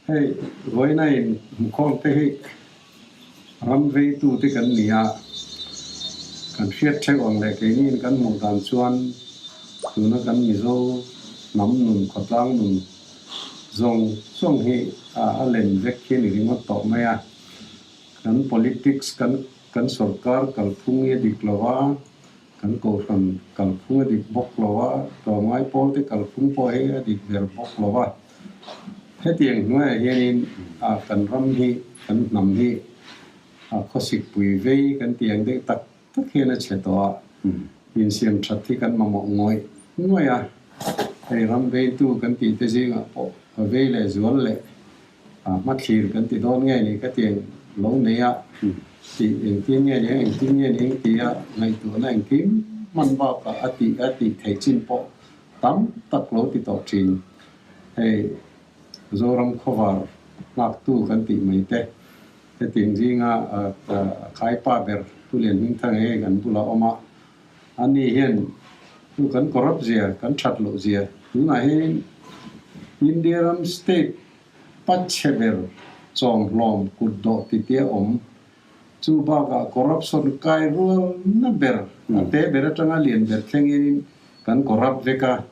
Hei vawiina in hmukhawm te hi ram veitu te kan ni a, kan hriat theuh ang leh keiniin kan hmuh dan chuan tuna kan Mizo hnam nun khawtlang nun zawng zawng hi a lem vek hi a ni ringawt tawh mai a. Kan politics kan kan sorkar kalphung hi a dik lo a, Kan kohhran kalphung a dik bawk lo a, tlawmngai pawlte kalphung pawh hi a dik ber bawk lo a. Hetiang hnuaiah hianin kan ram hi, kan hnam hi khawsikpui vei kan tih ang deuh tak tak hian a chhe tawh a, insiam that hi kan mamawh ngawih ngawih a. Hei ram veitu kan tih te zingah pawh a vei leh zual leh Hmathlir kan ti dawn nge ni ka tiang lo nei a tih engtin nge ni ang engtin nge ni ang tia ngaihtuahna engkim hman bakah a tih a tih theih chin pawh tam tak lo ti tawh thin. Hei Zoram khawvar nghaktu kan tih mai te hetiang zinga khaipa ber Pu Lianhmingthanga hi kan bulah awm a, ani hian chu kan corrupt zia kan that loh zia tunah hian India ram state Pachhe ber chawmhlawm kut dawh titia awm. Chu bakah corruption kai rualna ber a te ber atanga lian ber thlengin kan corrupt vek a.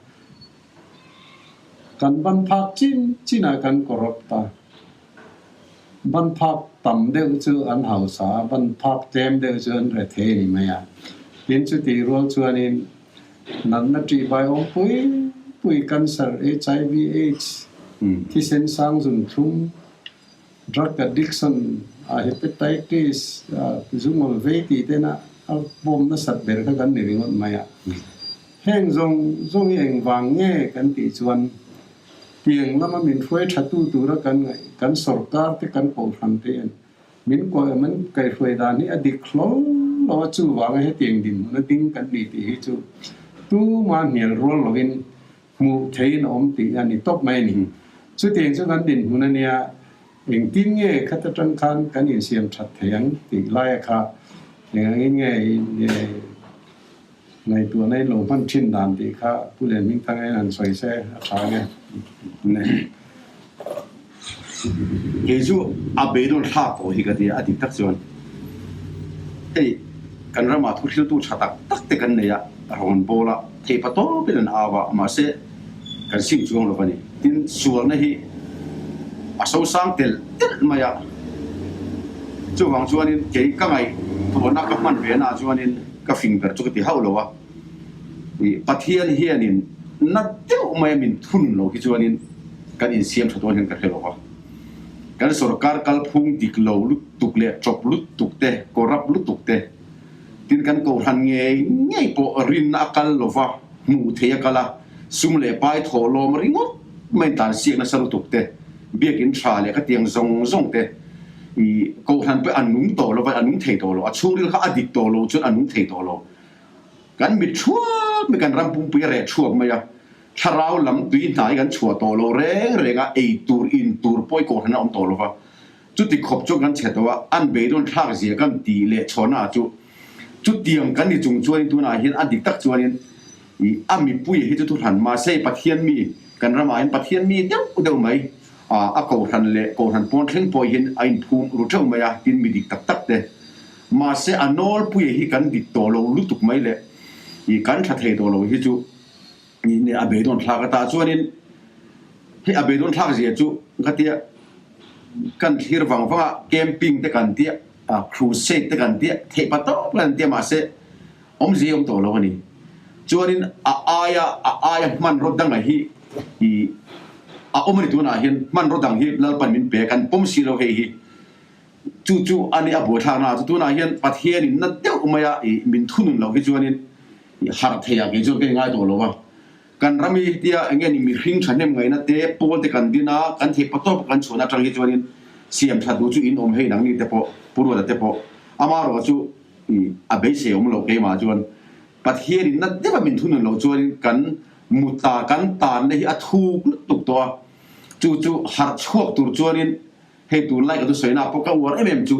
Kan ban phak chin chinah kan corrupt a. Ban phak tam deuh chu an hausa a, ban phak tlem deuh chu an rethei a ni mai a. Tin chutih rual chuanin Natna ṭihbai awm pui pui cancer, HIV, aids, thisen sang zun thlum, drug addiction, hepatitis, zungawl vei tih tena a bawm nasat ber kha kan ni ringawt mai a. Heng zawng zawng hi engvang nge kan tih chuan tiang lama min hruai ṭhatu tura kan ngaih kan sorkar te kan kohhran te hian Min kuah em an kaihhruai dan hi a dik hlo lo a, chuvanga hetiang dinhmun a ding kan ni tih hi chu tuma hnial rual lovin hmuh theihin a awm tih a ni tawp mai a ni. Chutiang chu kan dinhmun a nia, engtin nge khat atang khan kan insiam that thei ang tih laia kha engangin nge ngaihtuahna in lo hman thin dan tih kha Pu Lianhmingthanga hian han sawi se a tha nge. Kei chu a beidawn thlak tawh hi ka ti a, a dik tak chuan hei kan ramah thu thiltu tha tak tak te kan nei a, rawn bawl a, theipa tawpin an au a, mahse kan sim chuang lo a ni. Tin, sualna hi a sosang telh telh mai a, chuvang chuanin kei ka ngaihtuahna ka hman ve naah chuanin ka fing ber chu ka ti hauh lo a, Pathian hianin na deuh maia min thun lo hi chuanin kan insiam tha dawn hian ka hre lo va. Kan sorkar kalphung dik lo lutuk leh chawp lutuk te, corrupt lutuk te, tin kan kohhran ngei ngei pawh rinna a kal lo va, hmuh theih a kal a, sum leh pai thawh lawm ringawt mai tan siak nasa lutuk te, biakin tha leh khatiang zawng zawng te, ih kohhran pawh a nung tawh lo va, a nung thei tawh lo, a chhungril kha a dik tawh lo chuan a nung thei tawh lo. Kan mit thuak mai, kan ram pumpui a reh thuak mai a, thlarau lam tui hnai kan chhuah tawh lo reng reng a, ei tur, in tur pawh i kohhran a awm tawh lo va, chuti khawp chuan kan chhe tawh a, an beidawn thlak zia kan tih leh chhawnna ah chu chutiang kan ni chung chuanin tunah hian a dik tak chuanin ih a mipui hi chu thuhran mahse Pathian mi kan ramah hian Pathian mi deuh deuh mai a kohhran leh kohhran pawn thleng pawh hian a inphum ru theuh mai a, tin mi dik tak tak te. Mahse a nawlpuia hi kan dik tawh lo lutuk mai le i kan tha thei tawh lo hi chu nih a beidawn thlak a tah chuanin hei a beidawn thlak zia chu ka tia kan thlir vang vang a camping te kan tia crusade te kan tia theih pa tawp kan tia mahse awmzia awm tawh lo a ni chuanin a aia a aia hmanraw danga hi i a awm a ni tunah hian hmanraw dang hi Lalpan min pe kan pawm si lo hei hi. Chu chu a ni a buaithlakna chu tunah hian Pathianin na deuh maia ih min thunun loh hi chuanin ih harh thei ah kei chuan ka ingai tawh lo a. Kan ram hi hetia eng nge ni mihring thahnem ngaihna te pawl te kan din a, kan theih patawp kan chhuahna atang hi chuanin siam that duh chu in awm hei nangni te pawh Pu Ruata te pawh amaherawh chu ih a beisei awm loh keimah chuan Pathianin na deuha min thunun loh chuanin kan muta kan tanna hi a thuk lutuk tawh a, chu chu harh chhuak tur chuanin Hei tunlai ka thusawinak pawh ka uar em em chu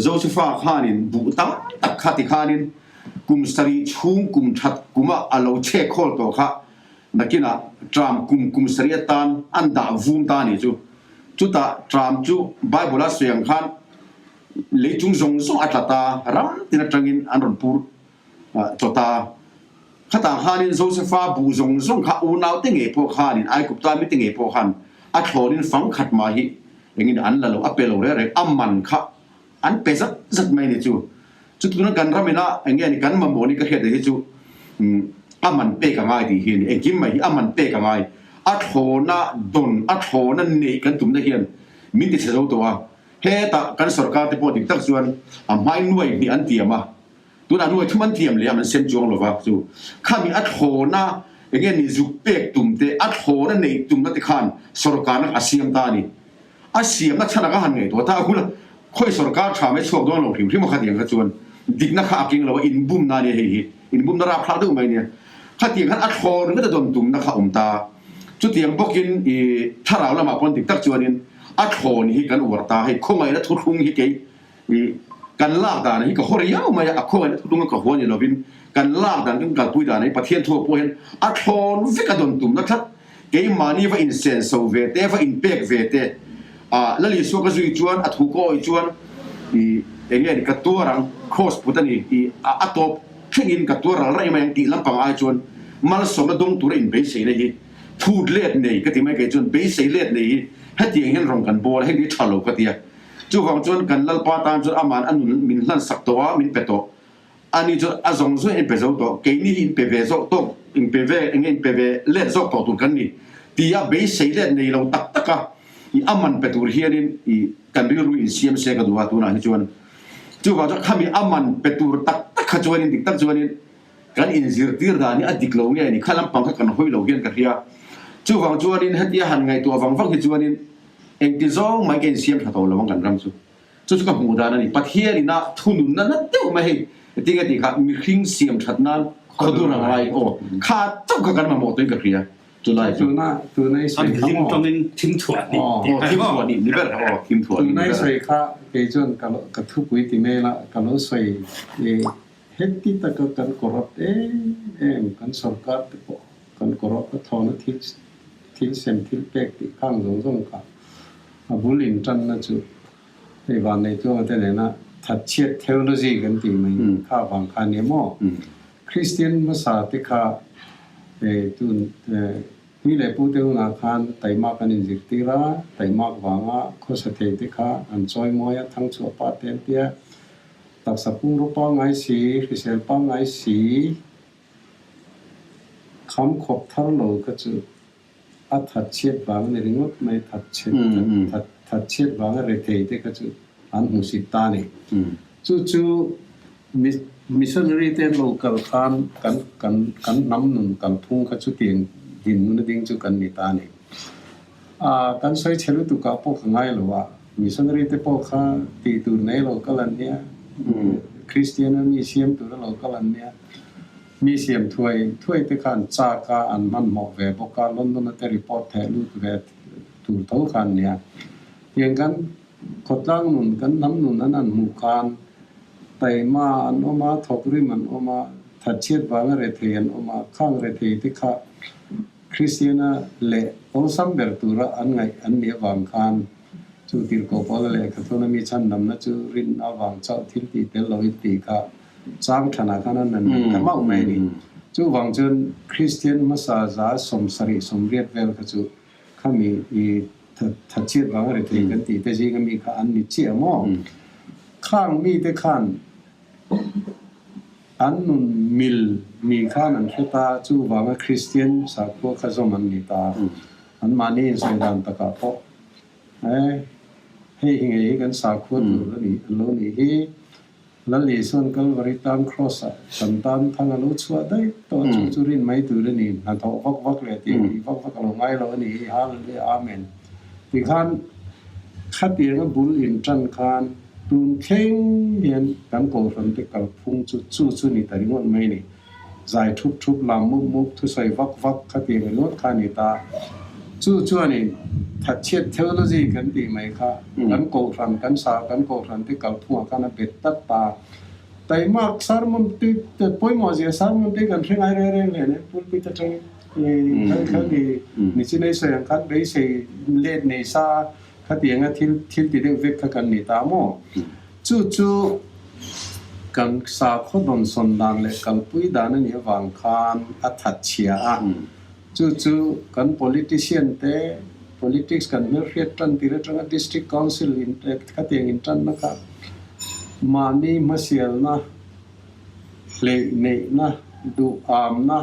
Josefa khanin buh tam tak kha ti khanin kum sarih chhung kum that kuma a lo chhek khawl tawh kha nakinah tram kum kum sarih atan an dah vum ta a nih chu. Chutah ṭam chu Bible-a sawi ang khan leichung zawng zawng a tla ta, ram tin aṭangin an rawn pur chawt a. Khatah khanin Josefa buh zawng zawng kha unaute ngei pawh khanin, Aigupta mite ngei pawh khan a thlawnin fang khat mah hi engin an la lo, a pe lo reng reng, a man kha an pe zat zat mai ni chu. Chu tuna kan ram ina eng nge ni kan mamawh ni ka hriat leh hi chu a man pek a ngai tih hi a ni. Engkim mai hi a man pek a ngai. A thlawna dawn, a thlawna neih kan tumna hian min ti chhe zo tawh a. Hetah kan sorkar te pawh dik tak chuan a hmai nuai hnih an tiam a. Tunah nuai thum an tiam leh a an sem chuang lova chu khami a thlawna eng nge ni zuk pek tum te, a thlawna neih tumna te khan sorkarna a siam ta a ni. A siamna chhan a ka han ngaihtuah ta a huna khawi sorkar tha mai chhuak dawn lo hrim hrim a khatiang kha chuan dikna kha a keng lo a, inbumna a nia hei hi, inbumna rapthlak deuh mai a nia. Khatiang khan a thlawr ringawt a dawn tumna kha a awm ta. Chutiang bawkin i thlarau lamah pawn dik tak chuanin a thlawn hi kan uar ta, hei khawngaihna thuthlung hi kei i kan lak dan hi ka haw riau mai a, a khawngaihna thuthlung a ka haw ni lovin kan lak dan kan kalpui dan hi Pathian thu pawh hian a thlawn vek a dawn tumna tlat. Keimahni va insenso ve te, va inpek ve te, ah Lal Isua ka zui chuan a thu ka awih chuan i eng nge ni ka tuar ang, cross put a ni, i a tawp thlengin ka tuar ral raih mai ang tih lampang ai chuan malsawmna dawng tura inbeisei na hi phut let nei ka ti mai kei chuan beisei let nei hi hetiang hian rawn kan bawl a, heng hi tha lo ka ti a. Chuvang chuan kan Lalpa tan chuan aman a nun min hlansak tawh a, min pe tawh. Ani chuan a zawng zawng in pe zo tawh, keini hi in pe ve zawk tawk, in pe ve, enge in pe ve let zawk tawh tur kan ni tia beisei let nei lo tak tak a, i a man pe tur hianin i kan rilru in siam se ka duh a tunah hi chuan. Chuvang chuan khami a man pe tur tak tak kha chuanin dik tak chuanin kan inzirtir dan hi a dik lo nge ni, kha lampang kha kan hawi lo hian ka hria. Chuvang chuanin hetia han ngaihtuah vang vang hi chuanin engti zawng mai ka insiam tha tawh lo ang kan ram chu. Chu chu ka hmuh dan a ni. Pathian ina thununna na deuh mai hei tinge tih kha mihring siam that nan khawdur a ngai aw. Kha chauh kha kan mamawh tuin ka hria chulai chu. Tuna tuna i sawi kha maw? Tawngin thim thuah hnih tih kha thim thuah hnih ni ber aw thim thuah hnih ni Tuna i ber. sawi kha kei chuan ka lo ka thupui ti mail a ka lo sawi i heti taka kan corrupt em em kan sorkar te pawh kan corrupt a thawhna thil thil sem thil pek tih khang zawng zawng kha a bul intanna chu Hei vannei tluanga te nena thatchhiat theology kan tih mai kha avang kha nia maw? Kristian hmasa te kha tun pi leh pu te hunah khan taimak an inzirtir a, taimak vanga khawsa thei te kha an chawimawi a, thangchhuah pah te an tia, taksa pumraw pangngai si, hrisel pangngai si, kham khawp thar lo kha chu A thatchhiat vang a ni ringawt mai, thatchhiat thatchhiat vanga rethei te kha chu an hmusit ta a ni. Chu chu missionary te an lo kal khan kan kan kan hnam nun kalphung kha chutiang dinhmun a ding chu kan ni ta a ni. A kan sawi chhe lutuk ah pawh ka ngai lo a, missionary te pawh kha tih tur nei lo kal an nia, Kristian a mi siam tur a lo kal an nia. Mi siam thuai thuai te khan chak a an hmanhmawh ve bawk a, London a te report theh lut ve tur tho khan nia. Tiang kan khawtlang nun, kan hnam nun an han hmuh khan taima an awm a, thawkrim an awm a, thatchhiat vanga rethei an awm a, khang rethei te kha Kristiana leh awlsam ber tura an ngaih an nih avang khan chu tirhkoh pawla lehkha thuna mi chhandamna chu rinna avang chauh thil tih tel lo in tih kha Chang thanah khan an nan ta mauh mai a ni. Chuvang chuan Kristian hmasa za 70 80 vel kha chu khami i thatchhiat vanga rethei kan tih te zinga mi kha an ni chiah maw? Khang mite khan an nun mil mi khan an hre ta, chuvanga Kristian sakhua kha zawm an ni ta. Anmahni insawi dan takah pawh hei hi ngei hi kan sakhua tur a ni an lo nih hi. Lal Isuan Kalvari tan Kraws ah kan tan thang a lo chhuah daih tawh a, chu chu rin mai tur a ni, hnathawh vak vak leh tih tih vak vak a lo ngai lo a ni hi, Hallelujah Amen. Tikhan khatiang a bul in tan khan tun thleng hian kan kohhran te kalphung chu chu chu ni ta ringawt mai a ni. Zai thup thup, lam mup mup, thusawi vak vak khatiang ringawt kha a ni ta. Chu chuanin thatchhiat theology kan tih mai kha kan kohhran, kan sa, kan kohhran te kalphungah khan a bet tlat ta. Taimak sermon te pawimawh zia sermon te kan hre ngai reng reng hle nen pulpit atangin kal kal ni nichinai sawi ang khan beisei let nei sa. Khatianga thil thil ti deuh vek kha kan ni ta maw? Chu chu kan sakhaw dawnsawn dan leh kalpui dan a nih avang khan a that chhia a. Chu chu kan politician te politics kan hmelhriat tan tir atanga District Council in khatiang intanna kha mahni hmasialna, hleih neihna, duhamna,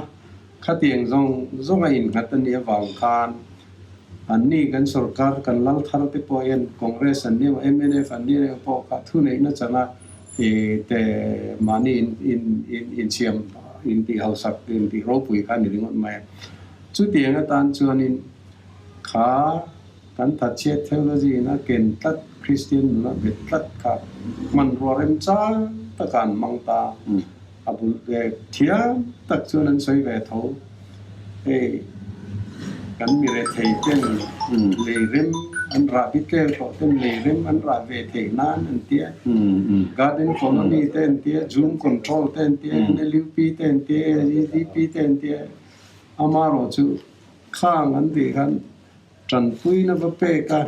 Khatiang zawng zawnga innghat a nih avang khan anni kan sorkar kan lal thar te pawh hian Congress an ni emaw mnf an ni emaw pawh kha thuneihna chana te mahni insiam intih hausak intih ropui kha a ni ringawt mai a. Chutiang atan chuanin kha kan thatchhiat theology in a ken tlat Kristian nuna bet tlat kha hmanrua remchang taka an hmang ta. A bul ve thiam tak chuan an sawi ve tho. Hei kan mi rethei ten lei rem an rah bi tlel tawh ten lei rem an rah ve theih nan an tia. Garden colony te an tia, Jhum control te an tia, NLUP te an tia, AGDP te an tia. Amaherawhchu khang an tih khan Tanpuina va pek a,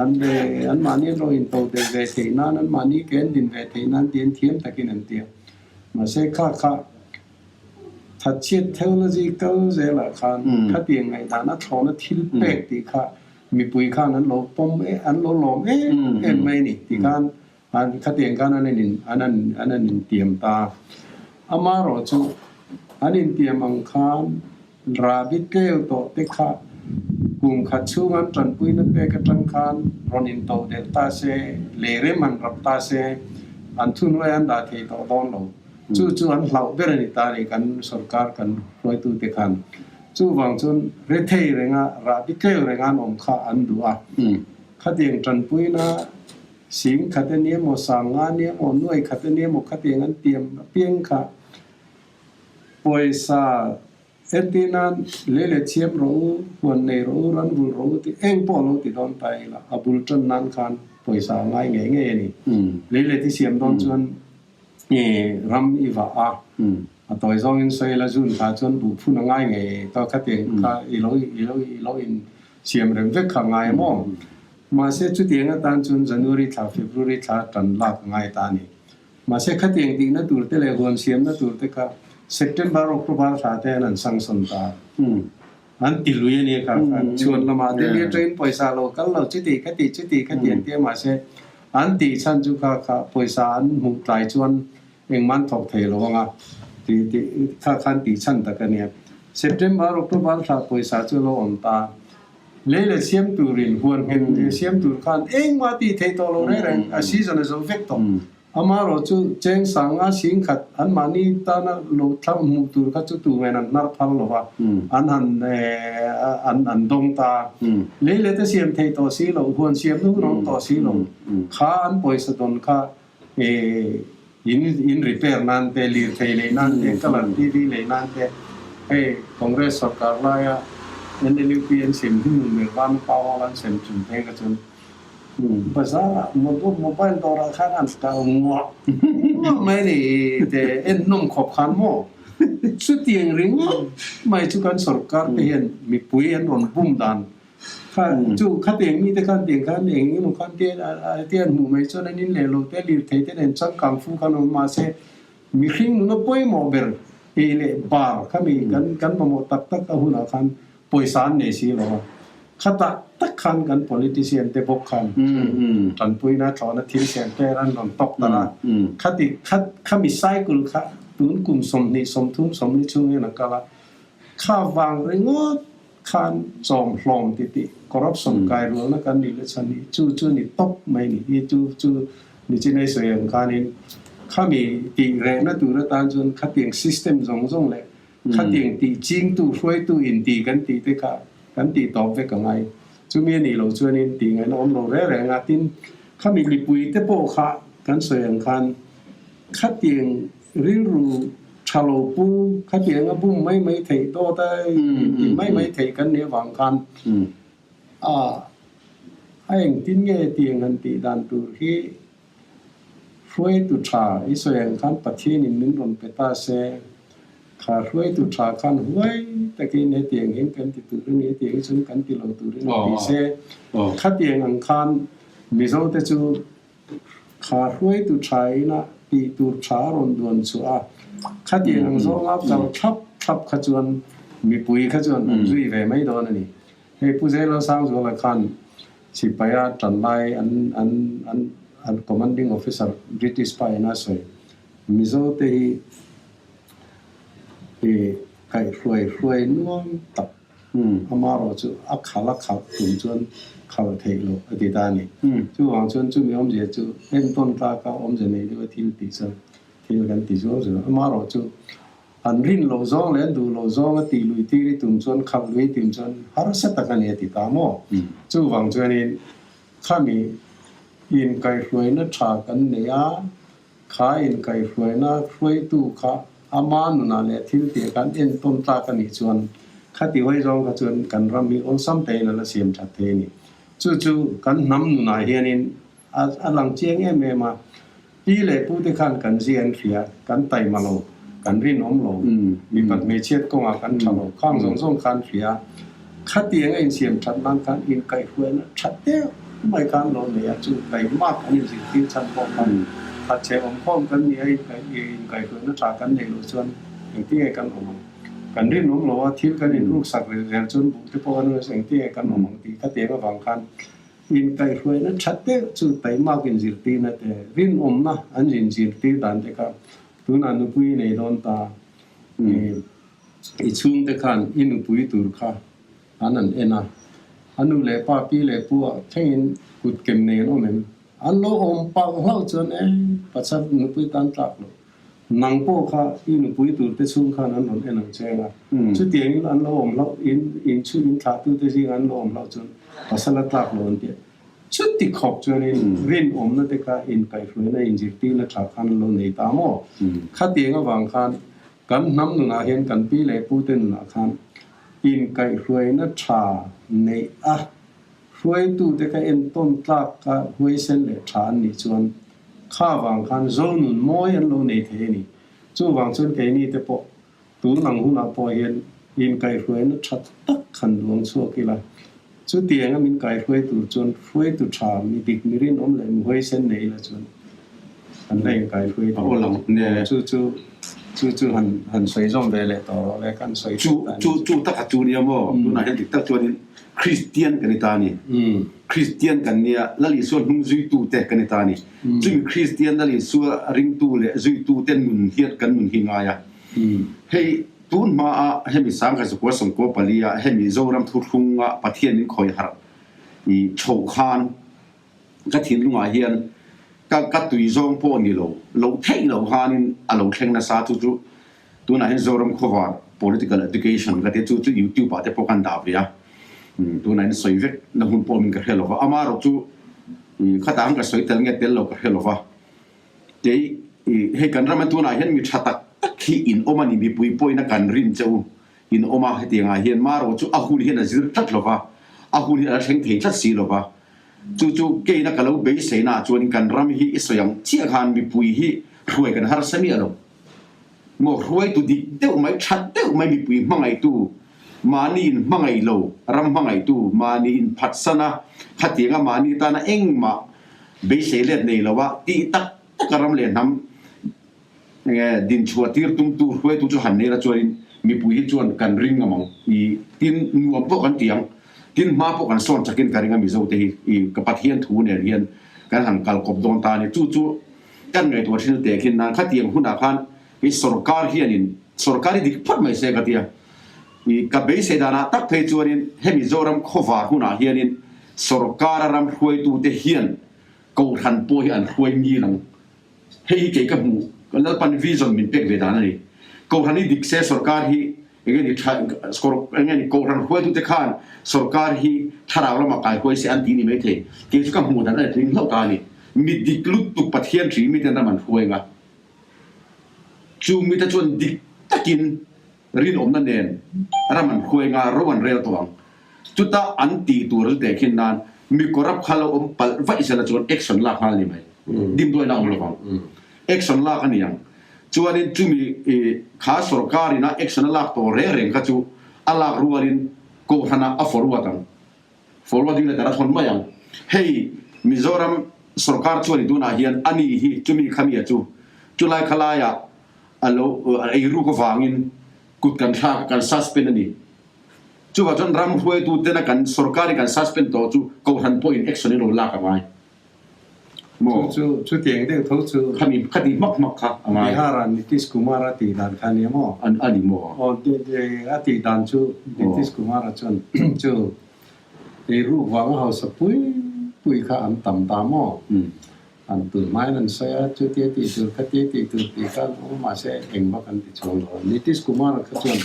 an ve, anmahni an rawn into del ve theih nan, anmahni ke an din ve theih nan tih an thiam takin an ti a. Mahse kha kha thatchhiat theology kal zelah khan khatiang ngaihdan a thlawhna thil pek tih kha mipui khan an lo pawm em, an lo lawm em em mai a ni tih khan an khatiang khan an in an an an intiam ta. Amaherawhchu an intiam ang khan Rabi tleu tawh te kha kum khat chhung an tanpuina pek atang khan rawn into delh ta se, lei rem an rap ta se, an thuhnuai an dah thei tawh dawn lo. Chu chu an hlauh ber a ni ta ni kan sorkar kan hruaitute khan. Chuvang chuan rethei renga rabi tleu renga an awm kha an duh a. Khatiang tanpuina sing khat a ni emaw, sanga a ni emaw, nuai khat a ni emaw khatiang an tiam apiang kha Pawisa entir nan lei leh thiam rawh u, huan nei rawh u, ran vul rawh u tih eng pawh lo ti dawn ta ila, a bul tan nan khan pawisa a ngai ngei ngei a ni. Lei leh ti siam dawn chuan ram i vah a, a tawi zawngin sawi ila zun tha chuan buh phun a ngai ngei tawh khatiang kha i lo i lo i lo in siam rem vek kha a ngai a maw? Mahse chutiang atan chuan January thla February thla tan lak a ngai ta a ni. Mahse khatiang tihna tur te leh huan siamna tur te kha September, October thla te an an sanction ta. An ti lui a nia kha khan. Chhuan lamah Delhi atangin pawisa lo kal lo chuti khati chuti khati an ti a mahse an tih chhan chu kha kha pawisa an hmuh tlai chuan engmah an thawk thei lo anga tih tih kha khan tih chhan tak a nia. September, October thla pawisa chu a lo awm ta. Lei leh siam turin huan nghen siam tur khan engmah tih theih tawh lo reng reng a season a zo vek tawh. Amaherawh chu cheng sanga sing khat anmahni tana lo thla hmuh tur kha chu tu men an hnar phal lo va, an han an an dawng ta. Lei leh te siam theih tawh si lo, huan siam nu hun a awm tawh si lo. Kha an pawisa dawn kha in in repair nan te, lirthei lei nan te, colour TV lei nan te, hei Congress sorkar laia NLUP an sem hi nun ber van power an sem chung phei kha chuan Bazar ah mobile dawr ah khan an kal nguah nguah mai a ni te en hnawm khawp khan maw chutiang ringawt mai chu kan sorkar te hian mipui an rawn bum dan kha chu khatiang mite khan tiang khan eng emaw khan te te an hmuh mai chuan an in leh lo te lirthei te nen changkang fu khan awm mahse mihring nuna pawimawh ber ei leh bar kha mi kan kan mamawh tak tak a hunah khan Pawisa an nei si lo a, khatah tak khan kan politician te bawk khan tanpuina thlawhna thil siam te an rawn tawk ta a, khati khat khami cycle kha tun kum 20 30 40 chhung hian a kal a, kha vang ringawt khan chawm hlawm ti tih corruption kai rualna kan nih na chhan hi chu chu ni tawp mai ni hi chu chu nichinai sawi ang khanin khami tih rehna tur atan chuan khatiang system zawng zawng leh Khatiang tih chingtu, hruaitu inti kan tih te kha kan tih tawp vek a ngai. Chumi a nih loh chuanin tih ngaihna awm lo reng reng a. Tin, khami mipui te pawh kha kan sawi ang khan khatiang rilru tha lo pu, khatiang a bum mai mai theih dawt a tih mai mai theih kan nih avang khan a a engtin nge tiang han tih dan tur hi Hruaitu tha i sawi ang khan Pathianin min rawn pe ta se. Kha hruaitu tha khan huai takin hetiang hian kan ti tur a ni, hetiang hi chuan kan ti lo tur a ni ti se, khatiang ang khan Mizote chu kha hruaitu tha ina tih tur tha a rawn duan chhuah a, khatiang ang zawnga kal thlap thlap kha chuan mipui kha chuan an zui ve mai dawn a ni. Hei Pu Zeilosangzuala khan sipaia tan lai an an an an commanding officer British pa ina sawi Mizote hi I kaihhruai hruai nuam tak amarawh chu a khal a khalh tum chuan khal theih loh a ti ta a ni. Chuvang chuan chumi awmzia chu entawn tlaka awmzia nei deuha thil tih chuan thil kan ti zuau zuau. Amarawh chu an rin loh zawng leh an duh loh zawng a tih lui tir i tum chuan khalh lui tum chuan harsa tak a ni a ti ta maw? Chuvang chuanin khami inkaihhruaina tha kan nei a, Kha inkaihhruaina hruaitu kha ama nunah leh thil tih khan entawn tlak a nih chuan khati hawi zawng kha chuan kan ram hi awlsam tein a la siam that thei a ni. Chu chu kan hnam nunah hianin a a lang chiang em em a. Pi leh pu te khan kan zia an hria, kan taima lo, kan rinawm lo, mipat hmeichhiat kawngah kan tha lo, khang zawng zawng khan hria. Khatiang a insiam that nan khan inkaihhruaina tha deuh mai khan lo nei a, chu taimak an inzirtir chhan pawh khan thatchhe awmkhawm kan ni a, inkaihhruaina tha kan neih loh chuan engtinge kan awm ang? Kan rinawm lo a, thil kan inruksak rel zel chuan buh te pawh kan rawn engtinge kan awm ang tih khatiang avang khan inkaihhruaina tha deuh chu taimak inzirtirna te, rinawmna an inzirtir dan te kha tunah nupui nei dawn ta. I chhungte khan i nupui tur kha an an en a, a nu leh pa, pi leh pu ah thlengin kut kem nei an awm em? An lo awm palh hlauh chuan e, pachal nupui tan tlak lo. Nang pawh kha i nupui tur te chhung khan an rawn en ang che eng a, chutiangin an lo awm hlauh, in in chhun in thlahtute zingah an lo awm hlauh chuan pasal a tlak lo an ti a. Chuti khawp chuanin rinawmna te kha inkaihhruaina inzirtirna tha khan an lo nei ta maw? Khatiang avang khan Kan hnam nunah hian kan pi leh pute nunah khan inkaihhruaina tha neih a, hruaitute kha entawn tlak kha huaisen leh tha an nih chuan kha vang khan zo nun mawi an lo nei thei a ni. Chuvang chuan keini te pawh tun ang hunah pawh hian inkaihhruaina tha tak han duang chhuak ila, chutianga min kaihhruai tur chuan hruaitu tha, mi dik, mi rinawm leh mi huaisen nei ila chuan Kan la inkaihruai tawh. Chu chu chu chu han han sawi zawm ve leh tawh rawh le kan sawi Chu chu chu taka chu nia maw tunah hian dik tak chuanin Kristian kan ni ta a ni. Kristian kan nia Lal Isua hnung zuitute kan ni ta a ni. Chumi Kristian Lal Isua ringtu leh zuitute nun hian kan nun hi ngai a. Hei tun hmaa hemi Sangha Zakua Sawmkua palia hemi Zoram thuthlunga Pathian min khawi harh i chhoh khan Ka thinlungah hian ka ka tui zawng pawh ni lo, lo theih loh khanin a lo thleng nasa chu chu tunah hian Zoram khawvar political education ka tia chu chu youtube ah te pawh kan dah ve a, tunah hian sawi vek na hun pawh min ka hre lo va, amaherawh chu khatah khan ka sawi tel nge tel lo ka hre lo va, kei hei kan rama tunah hian mi tha tak tak hi in awm a ni mipui pawhin a kan rin che u in awm a, hetiangah hian marawh chu a hun hian a zir tlat lo va, a hun hi a la thleng thei tlat si lo va. Chu chu keina ka lo beiseina ah chuanin kan ram hi i sawi ang chiah khan mipui hi hruai kan harsa miah lo. Maw hruaitu dik deuh mai, that deuh mai mipui hmangaihtu, mahni in hmangaih lo, ram hmangaihtu, mahni in phatsan a, khatianga mahni tana engmah beisei let nei lo a tih tak taka ram leh hnam enge dinchhuah tir tumtu hruaitu chu han nei la chuanin mipui hi chuan kan ring ngam ang i tin nuam pawh kan ti ang. Tin hma pawh kan sawn chakin ka ring a Mizo te hi i ka Pathian thu nen hian kan han kal kawp dawn ta a ni. Chu chu kan ngaihtuah thin teh khin nan khatiang hunah khan i sorkar hianin sorkar hi dik phawt mai se ka tia. I ka beisei danah tak phei chuanin hemi Zoram khawvar hunah hianin sorkara ram hruaitute hian kohhran pawh hi an hruai ngil ang. Hei hi kei ka hmuh, ka Lalpan vision min pek ve dan a ni. Kohhran hi dik se sorkar hi enge ni tha enge ni kohhran hruaitute khan sorkar hi thlarau lamah kai huai se an ti ni maithei. Kei chu ka hmuh dan a ni tling hlauh ta a ni. Mi dik lutuk Pathian hri miten ram an hruai nga. Chu mite chuan dik takin rinawmna nen ram an hruai nga, ro an rel tawh ang. Chuta an tih tur an teh khin nan mi corrupt kha lo awm palh vaih sela chuan action lak nghal ni mai. Dimduaina awm lovang. Action lak a ni ang. Chuanin chumi kha sorkar ina action a lak tawh reng reng kha chu a lak rualin Kohhranah a forward ang. Forwarding letter a thawn mai ang. Hei Mizoram sorkar chuan i tunah hian ani hi chumi khamia chu chulai khalaiah a lo eiruk avangin kut kan thlak a, kan suspend a ni. Chuvah chuan ram hruaitu tena kan sorkar i kan suspend tawh chu Kohhran pawhin action in lo lak a ngai. Maw? Chu chu chutiang deuh tho chu. Khami khati hmak hmak kha a ngai. Bihar-a Nitish Kumar-a tih dan kha a nia maw? An a ni maw? Aw, a tih dan chu Nitish Kumar-a chuan chu eiruk vanga hausa pui pui kha an tam ta maw? An tun hmain an sawi a, chutia tih tur khatia tih tur tih kha an awm mahse engvak an ti chuang lo. Nitish Kumar-a kha chuan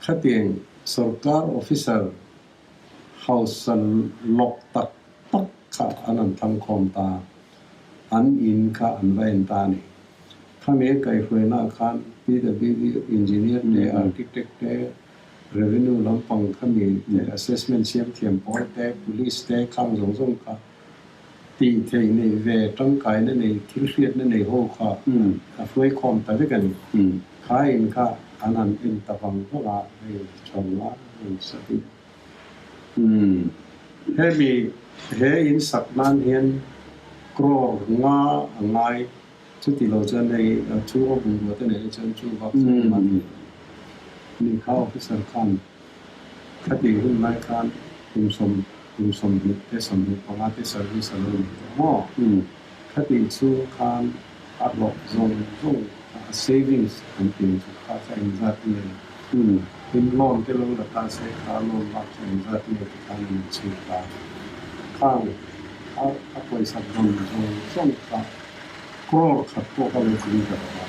khatiang sorkar officer hausa lawk tak tak kha an han thangkhawm ta, an in kha an va en ta a ni. Khami a kaihhruainaah khan PWD engineer te, architect te, revenue lampang khami te, assessment siam thiam pawl te, police te khang zawng zawng kha tih theih nei ve, tangkaina nei, thil hriatna nei ho kha a hruaikhawm ta vek a ni. Kha in kha an han en ta vang vang a, hei chhawnga hei sati. Hemi he in sak nan hian crore nga a ngai, chuti lo chuan hei chhunga bungrua te neih chuan chu vak chu a man thei lo. Ni kha officer khan khati hun lai khan kum sawm kum 20 te 25 te service a lo nei tawh maw? Khati chhung khan a hlawh zawng zawng kha a savings an tih chu kha kha engzat nge in loan te lo la ta se kha loan lak chu engzat nge ti khan an inchhir ta. Khang a a pawisa dawn zawng zawng kha crore khat pawh ka lo tling ta lo a.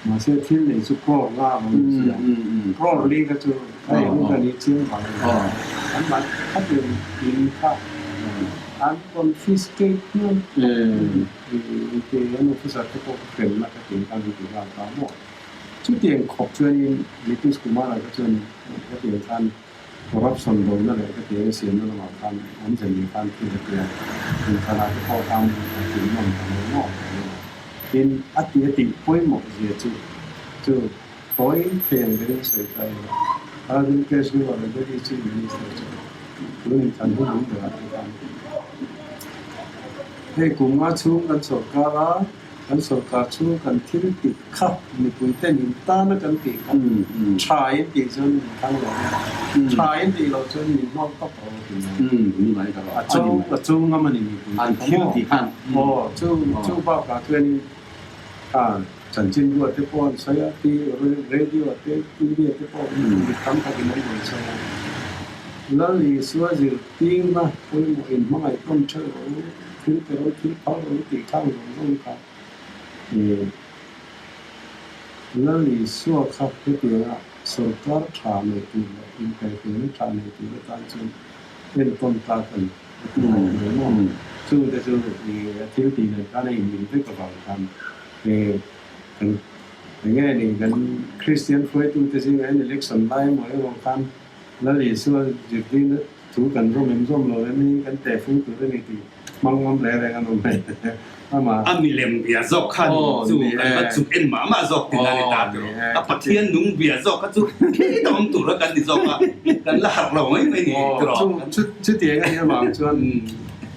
Mahse thil nei chu crore nga a lo ni si a. Crore li kha chu a eng ka ni chiang vang a ni. An mah khatin in kha an confiscate hmiang tih an officer te pawh ka hremna ka tih khan an ti nghal ta maw. Chutiang khawp chuanin Nitish Kumar-a kha chuan hetiang khan corruption dona leh hetiang a siamna lamah khan awmze nei khan thil a ti a, inthlanah te pawh khan a tih nawm ta lo maw tih a ni. Tin, a ti a tih pawimawh zia chu chu tawi thei ang berin sawi ta ila, Arvind Kejriwal a Delhi Chief Minister chu tun inthlan hun awm berah te khan hei kum nga chhung kan sawrkar a, Kan sorkar chu kan thil tih kha mipui ten in tana kan tih kha tha in tih chuan min thang lo a, tha in tih loh chuan min hnawk tawp ro a ti mai. A cho a cho ngam a ni mipui te kha maw? Aw chu chu bakah chuanin kha chanchin ruat te pawh an sawi a, radio te TV te pawh mi tam takin an rawn sawi a. Lal Isua zirtirna pawimawh in hmangaih tawn theuh ro. Thil pe ro, thil phal ro tih khang zawng zawng kha i Lal Isua kha hetianga sorkar tha nei tur leh inkaihhruaina tha nei tur atan chuan entawn tlak a ni a ti bawk mai maw? Chungte chu i a thil tih nen khan a inmil vek avang khan i kan enge ni kan Kristian hruaitute zingah hian election lai emaw erawh khan Lal Isua zirtirna Chu kan rawm em zawm lo em hi kan tehfung tur a ni tih hmang ngam reng reng an awm mai ama. A milem bia zawk kha ni chu kan va chuk en mah mah zawk tin a ni ta tiraw. A Pathian nung bia zawk kha chu khi ta awm tur a kan ni zawk a, kan la harh lo mai mai ni tiraw. Chu chutiang a nih avang chuan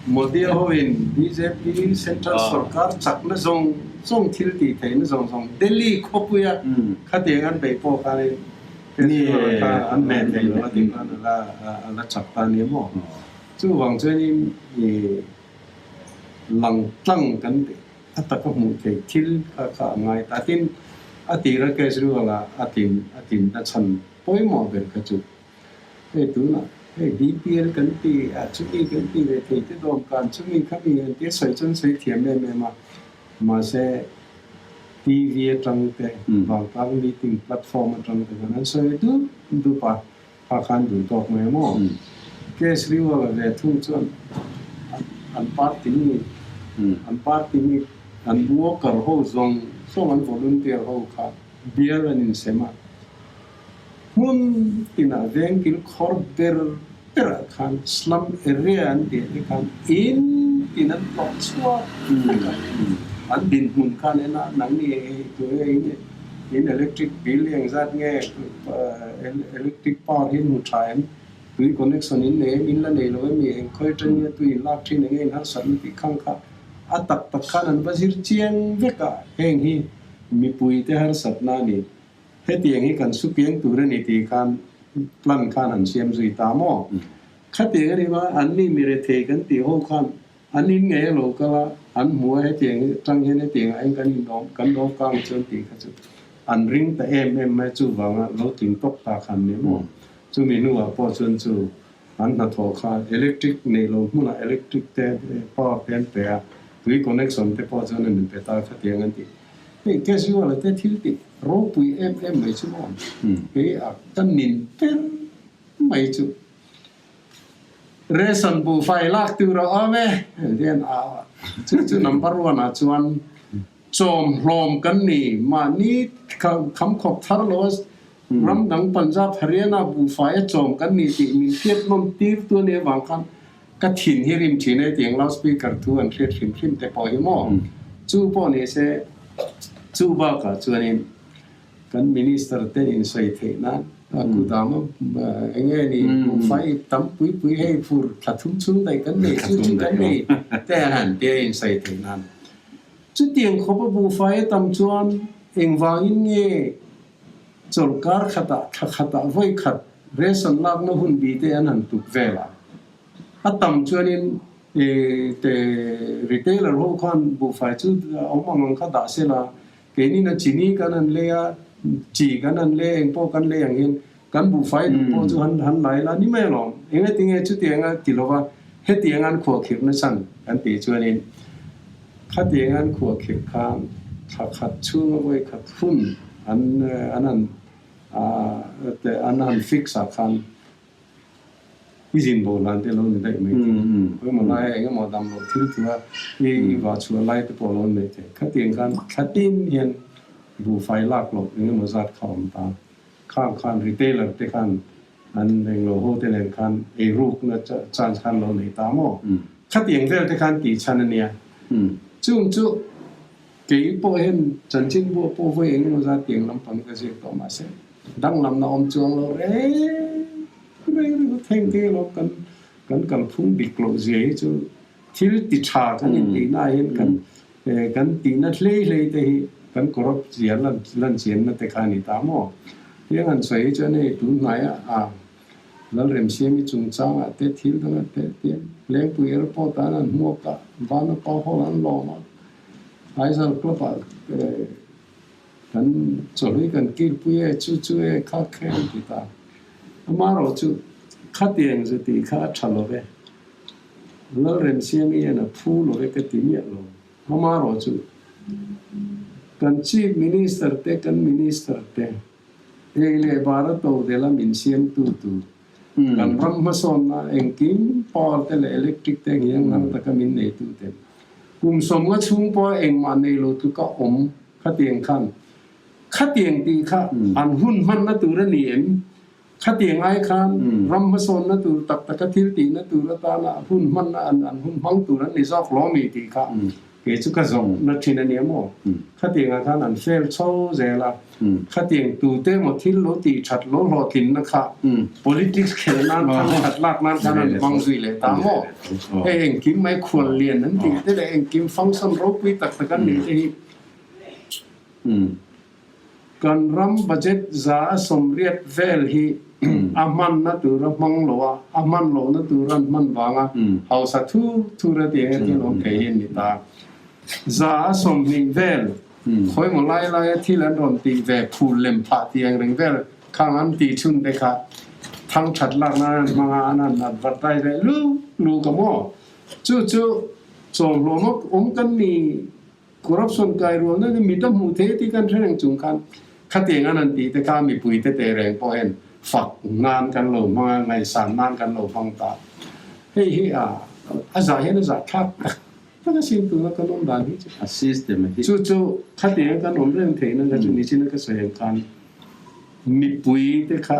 Modi hoin bjp Central Sorkar chakna zawng zawng thil tih theihna zawng zawng Delhi khawpuia khatiang an beih pawh khanin Kejriwal kha an hmeh thei lo a tih khan a la a la chak ta nia maw? Chuvang chuanin i lang tlang kan a taka hmuh theih thil kha kha a ngai ta. Tin, a tira Kejriwal a a tin a tin na chhan pawimawh ber kha chu hei tunah hei BPL kan ti a chumi kan ti ve thei te dawmkan chumi khami an tia sawi chuan sawi thiam em em a. Mahse, TV atang te, vangtlang meeting platform atang te khan an sawi dup dup a, kha khan duh tawk mai maw? Kejriwal ve thung chuan an party mi, an party mi, an worker ho zawng zawng, an volunteer ho kha bial an insem a, hmun tinah vengkil khawr ber berah khan slum area an tih te khan in tin an tlawh chhuak vek a. An dinhmun khan en a, nangni hei tunge in in electric bill hi engzat nge electric power hi in hmu tha em, tui connection in nei em, in la nei lo em mi, eng khawi atang nge tui in lak thin enge in harsatna tih khang kha a tak tak khan an va zir chiang vek a, heng hi mipuite harsatna a ni. Hetiang hi kan supiang tur a ni tih khan plan khan han siam zui ta maw? Khatiang a ni ma, an ni mi rethei kan tih ho khan an in ngei a lo kal a, an hmu a hetiang hi tang hian hetiang ah hian kan in kan lo kang chuan tih kha chu an ring ta em em mai chuvanga lo tling tawk ta khan ni maw? Chumi hnuah pawh chuan chu an hnathawh kha electric neih lo hmunah electric te power te an pe a, tui connection te pawh chuan an in pe ta khatiang an ti. Hei casual te thil tih ropui em em mai chu maw? Kei a ka nin ber mai chu ration buhfai lak tur a awm e hian a chu chu number one ah chuan chawm hlawm kan ni mahni kham khawp thar lo a ram dang Punjab Haryana buhfai a chawm kan ni tih min hriat nawm tir tu a nih avang khan Ka thin hi rim thin e tiang loudspeaker thu an hriat hrim hrim te pawh hi maw? Chu pawh ni se, chu bakah chuanin kan minister te insawi theih nan a kudam a eng nge ni buhfai ip tam pui pui hei fur thla thum chhung daih kan nei chu chu kan nei te an han tia insawi theih nan. Chutiang khawpa buhfai a tam chuan engvangin nge Chawlhkar khatah thla khatah vawi khat ration lakna hun bi te an han tuk vel a. A tam chuanin te retailer ho khan buhfai chu awm ang ang kha dah sela, keinin a chini kan han lei a, chi kan han lei a, engpawh kan lei ang hian kan buhfai duh pawh chu han han lai la ni mai alawm. Engatinge chutianga ti lova hetianga an khuahkhirhna chhan kan tih chuanin Khatiang an khuahkhirh khan thla khat chhunga vawi khat hun an an han an han fix ah khan i zin bo hlan te lo ni daih mai thei. Engemaw laia engemaw dam loh thil tura i vah chhuah lai te pawh lo ni mai thei. Khatiang khan thla tin hian buhfai lak loh engemaw zat kha awm ta. Khang khan retailer te khan An englo ho te nen khan eirukna chance khan lo nei ta maw? Khatiang vel te khan tih chhan a nia. Chung chu kei pawh hian chanchin buah pawh vawi eng emaw zat tiang lampang ka ziak tawh mahse danglamna awm chuang lo reng reng ringawt heng te alawm kan kan kalphung dik loh zia hi chu thil ti tha kan intihna ah hian kan Kan tihna hlei hlei te hi kan corrupt zia lan chianna te kha a ni ta maw? Tiang han sawi hi chuan hei tun hnaia a Lalremsiami chungchangah te thil danga te tiang Lengpui Airport ah an han hmuak a, Vanapa Hall an lawm a, Aizawl Club ah kan chawhlui kan kilpui e, chu chu e, kha kha e an ti ta. Amaherawh chu khatiang zu tih kha a tha lo ve. Lalremsiami hian a phu lo e ka ti miah lo. Amaherawh chu kan Chief Minister te, kan Minister te, ei leh bara to dela min siamtu tur, kan ram hmasawnna engkim power te leh electric te ngiang ngang taka min neitu te, kum sawmnga chhung pawha engmah nei lo tluka awm khatiang khan khatiang tih kha an hun hmanna tur a ni em? Khatiang ai khan ram hmasawnna tur tak taka thil tihna tur atana hun hmanna an an hun hmang tur an ni zawk lo mi tih kha kei chu ka zawhna thin a nia maw? Khatiangah khan an fail chho zel a, khatiang tute emaw thil lo tih that lo hlawhtlinna kha politics khelh nan thang that lak nan khan an hmang zui leh ta maw? Hei engkim mai khual lian an tih te leh engkim function ropui tak tak an nih te hi Kan ram budget 180 vel hi a hmanna tur a hmang lo a, a hman lohna tur an hman vanga hausa thur thur a tih ang thil awm thei hi a ni ta. 120 vel khawimaw lai laia thil an rawn tih ve phul lem phah tih ang reng vel khang an tih chhun te kha thang that lak nan an hmang a, an han advertise leh lu lu ka maw? Chu chu chawmhlawm awm kan ni. Corruption kai rualna hi mit a hmuh thei tih kan hre reng chung khan khatiang an han tih te kha mipui te teh reng pawh hian fak nan kan lo hmang a, ngaihsan nan kan lo hmang ta. Hei hi a a zah hian a zah thlak tak tak a sin tuna kan awm dan hi chu. A system hi. Chu chu khatiang kan awm reng theihna kha chu nichina ka sawi ang khan mipui te kha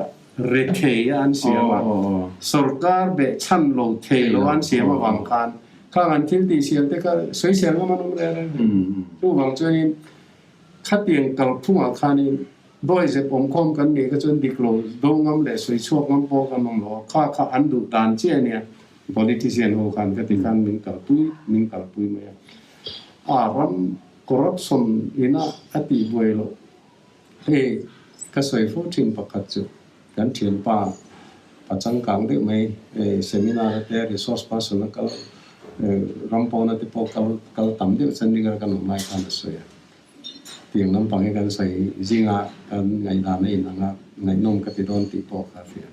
rethei a an siam a, sorkar behchhan lo thei lo an siam avang khan. Khang an thil tih sial te kha sawisel ngam an awm reng reng ve. Chuvang chuanin khatiang kalphungah khanin dawihzep awmkhawm kan nih kha chuan dik lo do ngam leh sawi chhuak ngam pawh kan awm lo a, kha kha an duh dan chiah a nia. Politician ho khan ka ti khan min kalpui min kalpui mai a. A ram corruption ina a tihbuai loh Hei ka sawi fo thin pakhat chu kan thianpa pa changkang deuh mai seminar te resource person a kal ram pawna te pawh kal kal tam deuh Chandigarh kan awm lai khan a sawi a. Tiang lampang hi kan sawi zinga kan ngaihdan a inang a, ngaihnawm ka ti dawn tih pawh kha a hria.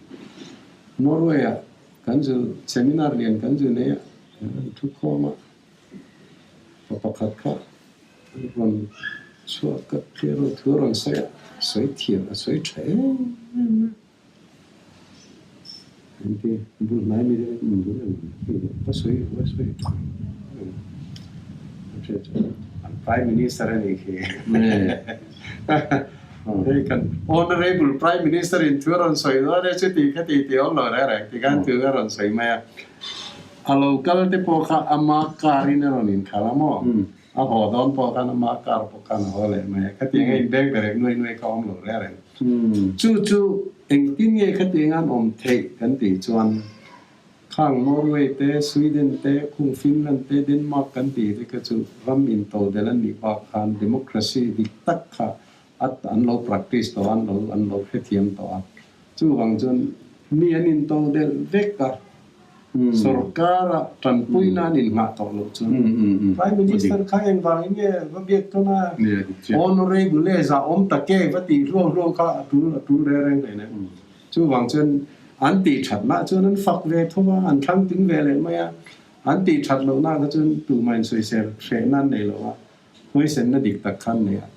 Norway ah kan zu seminar lian kan zu nei a, an thukhawm a. Pa pakhat kha rawn chhuak ka thlir a, thu a rawn sawi a, sawi thiam a sawi tha em em a. Engti bul hnai mi te min duh em hei va sawi va sawi tha em a hriat chuan an Prime Minister a nih khi. Hei kan Honourable Prime Minister in thu a rawn sawi dawn e chuti khati tih a awm lo reng reng tikhan thu a rawn sawi mai a. A lo kal te pawh kha ama car in a rawn inkhalh a maw? A haw dawn pawh khan ama car pawh khan a haw leh mai a. Khatiang a inbeng berek nuai nuai kha awm lo reng reng. Chu chu engtin nge khatiang an awm theih kan tih chuan khang Norway te, Sweden te, khung Finland te, Denmark kan tih te kha chu ram intodelh an nih bak khan democracy dik tak kha an lo practice tawh a, an lo an lo hrethiam tawh a. Chuvang chuan mi an intodelh vek a. Sorkara tanpui nan inngah tawh loh chuan Prime Minister kha engvangin nge va biak tawn a, Honourable e zah awm tak e va tih hluau hluau kha a tul a tul reng reng hle nen. Chuvang chuan an tih thatna chuan an fak ve tho a, an thlang ting ve leh mai a, an tih that lohna kha chuan tumah insawisel hrehna an nei lo a, huaisenna dik tak kha an nei a.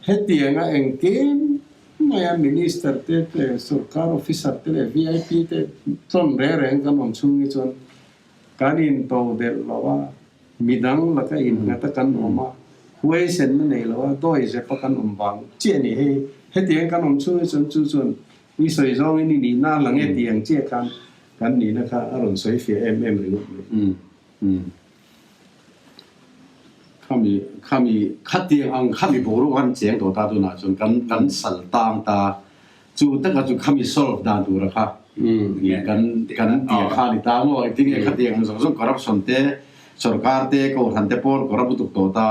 Hetianga engkim maia Minister te leh Sorkar Officer te leh VIP te tlawn reng reng kan awm chhung hi chuan kan into delh lo a, midang laka innghat a kan awm a, huaisenna nei lo a, dawi zep a kan awm vang chiah a ni. Hei hetiang kan awm chhung hi chuan chu chuan i sawi zawngin i nihna a lang e tih ang chiah khan kan nihna kha a rawn sawi fiah em em ringawt mai. Khami khami khatiang ang khami boruak an cheng tawh ta tunah chuan kan kan sal tang ta chu taka chu khami solve dan tura kha kan kan tia kha ni ta maw engtin nge khatiang ang zawng zawng corruption te sorkar te kohhran te pawn corrupt lutuk tawh ta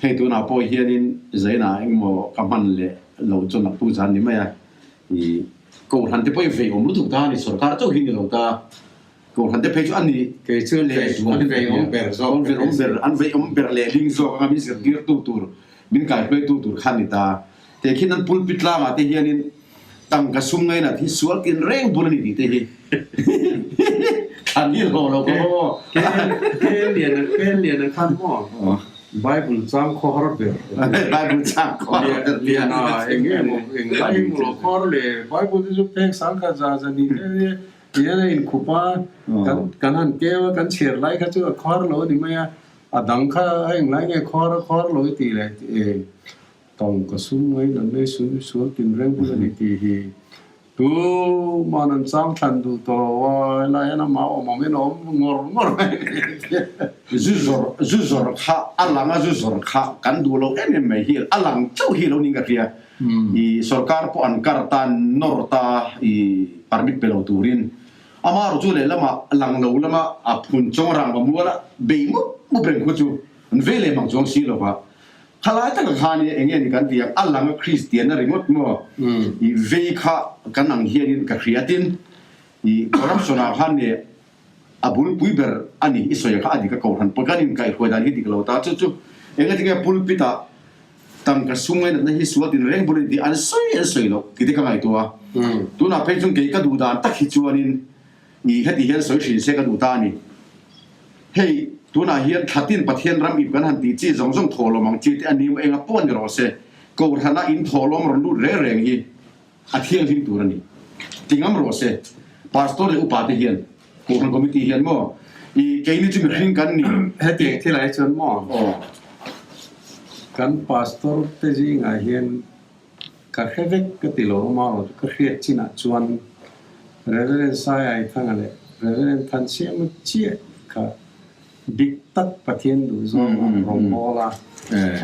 hei tunah pawh hianin zainah engmaw ka hman leh lo chu naktu zan ni mai a i kohhran te pawh i vei awm lutuk ta a ni sorkar chauh hi ni lo ta. Kohhran te phei chu an ni Kei chu leh zual an vei awm ber zawk an vei awm ber an vei awm ber leh ling zawk anga min zirtir tu tur min kaihruai tu tur kha ni ta. Te khin an pulpit tlangah te hianin tangka sum ngainat hi sual tin reng bul a ni tih te hi thlan hi hlawh lo ka maw. Ke lian ke lian a khan maw Bible chang khaw har ber. Bible chang khaw har ber. Lian a eng nge maw eng lai emaw lo khaw har le Bible te chu peng sangkhat za za ni te Tihian a inkhup a, kan kan han keu a, kan chhiar lai kha chu a khuar lo a ni mai a, a dang kha a englai nge khuar a khuar lo i tih leh e tawng ka sum mai nan mai sum sual tin reng bul a ni tih hi tuman an chang thlan duh tawh lo a, helai hian amah awm awm in a awm ngawr ngawr mai a ni tih. Zu zawrh zu zawrh kha a lang a, zu zawrh kha kan duh lo em em mai hi a lang chauh hi lo niin ka hria. I sorkar pawh an kar ta, an nawr ta i permit pe lo turin. Amaherawh chu lehlamah lang lo lama a phun chawng rang va muala bei mup mup reng khu chu an ve leh mang chuang si lova. Khalai taka khan i enge ni kan ti ang, a lang a Kristianna ringawt maw i vei kha kan ang hianin ka hria tin i corruption ah khan ni a bulpui ber a ni i sawi kha a dik a kohhran pawh kan inkaihhruai dan hi dik lo ta chu chu engatinge pulpit ah Tangka sum ngainatna hi sual tin reng bul a ni tih an sawi an sawi loh tih te ka ngaihtuah a. Tunah phei chuan kei ka duh dan tak hi chuanin i heti hian sawi hrin se ka duh ta a ni. Hei, tunah hian thlatin Pathian ram ip kan han tih chi zawng zawng thawhlawm ang chi te a ni maw enga pawh ni rawh se, Kohhrana in thawhlawm rawn lut reng reng hi a thianghlim tur a ni. Ti ngam rawh se, Pastor leh upa te hian, Kohhran Committee hian maw, i keini chu mihring kan ni. Hetiang thil ah hi chuan maw, kan Pastor te zingah hian ka hre vek ka ti lo a maw, ka hriat chinah chuan Reverend Sai Aithanga leh Reverend Thansiama chiah kha. Dik tak Pathian duh zawng a rawngbâwl a,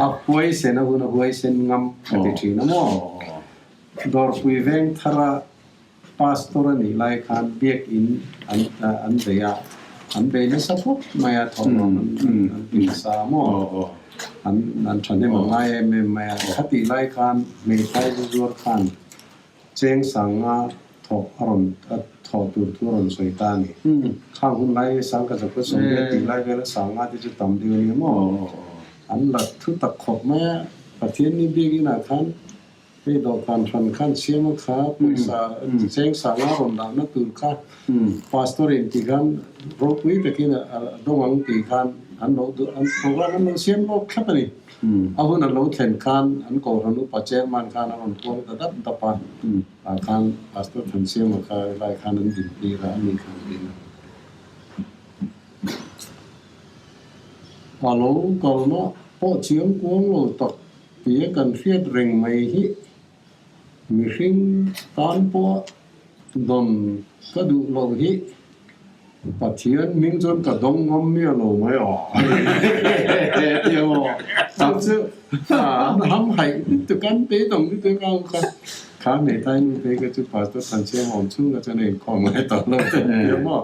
a huaisen a hun a huaisen ngam ka ti ṭhin a maw? Dawrpui veng thara Pastor a nih lai khan biakin an an bei a, an bei nasa khawp mai a, thawhlawm an an ti nasa a maw? An an ṭhahnem a ngai em em mai a, khatih lai khan hmeithai zu zuar khan Cheng sanga thawh a rawn a thawh tur thu a rawn sawi ta a ni. Khang hun lai sang ka zakua sawmriat tih lai vela sanga te chu tam deuh a nia maw? An la thu tak khawp mai a, Pathian ni biakin ah khan hei dawhkan hran khan siam a kha pawisa cheng sanga rawn dahna tur kha Pastor in ti khan ropui takin a dawng ang tih khan an lo duh an program an lo siam lawk thlap a ni. A hun a lo thlen khan an kohhran upa chairman khan a rawn puang ta dap dap a, tah khan Pastor Thansiama kha helai khan an din tir a, ani khan din a. A lo kalna pawh chiang kuang lo tak tia kan hriat reng mai hi mihring tan pawh dawn ka duh loh hi. Pathian hming chuan ka dawng ngam miah lo mai aw. Ti aw. Chu chu an ham haih lutuk an beidawng lutuk a kha kha hmeitai nu phei kha chu Pastor Thansiama awm chhung kha chuan a inkhawm ngai tawh lo te ti a maw.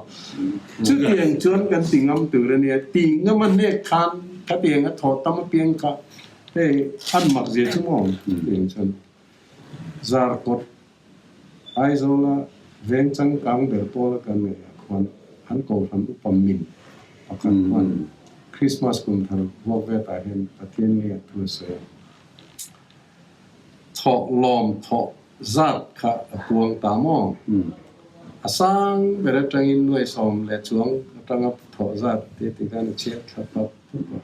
Chutiang chuan kan ti ngam tur a nia. Ti ngam a hnek khan khatiang a thawh tam apiang kha hei an mak zia chu maw chutiang chuan Zarkawt Aizawla veng changkang ber pawla kan ngaihah khuan an kohhran upa min pakhat khuan Krismas kum thar vuak vetah hian Pathian nge a thu a sawi a. Thawh lawm thawh zat kha a puang ta maw? A sang ber atangin nuai sawm leh chuang atanga thawh zat te ti khan a chhiat thla pap pap a.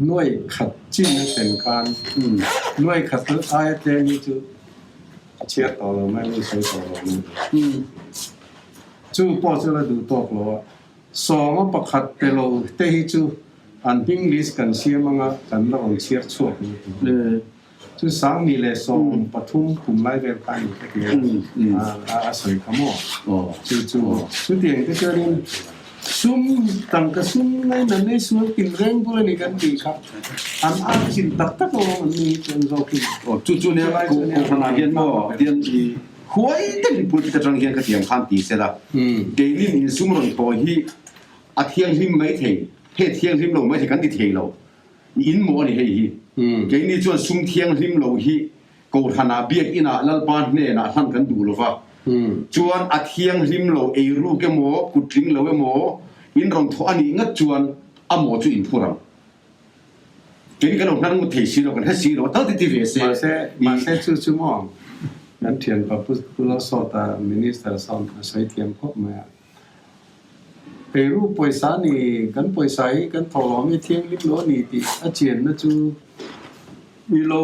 Nuai khat chin a thlen khan nuai khat aia tlem hi chu a chhiar tawh lo mai, min sawi tawh lo mai. Chu pawh chu la duh tawk lo a, sawma pakhat pe lo te hi chu an hming list kan siam anga kan la rawn chhiar chhuak mai tur. Chu sangni leh 13 kum lai vel kha a ni ka ti a, a sawi kha maw? Chu chu chutiang te chuanin sum tangka sum ngaina nei sual tin reng bul a ni kan tih kha an ar chin tak tak lo an ni hi chuan zawkin. Aw chu chu nia kohhranah hian maw tian i huai takin pulpit atang hian khatiang khan ti se la keini in sum rawn tawh hi a thianghlim mai thei he thianghlim lo mai thei kan ti thei lo. In maw a ni hei hi? Keini chuan sum thianghlim lo hi Kohhranah biakinah Lalpa hnenah hlan kan duh lo va, chuan a thianghlim lo eiruk emaw kuttling lo emaw in rawn thawh a nih ngat chuan a maw chu in phur ang. Keini kan lo hnar ngut thei si lo, kan hre si lo, tal ti ti ve se. Mahse, mahse chu chu maw kan thianpa Pu Lalsawta Minister sawn a sawi thiam khawp mai a. Eiru pawisa ni, kan pawisa hi kan thawh lo ami thianghlim lo a ni tih a chianna chu i lo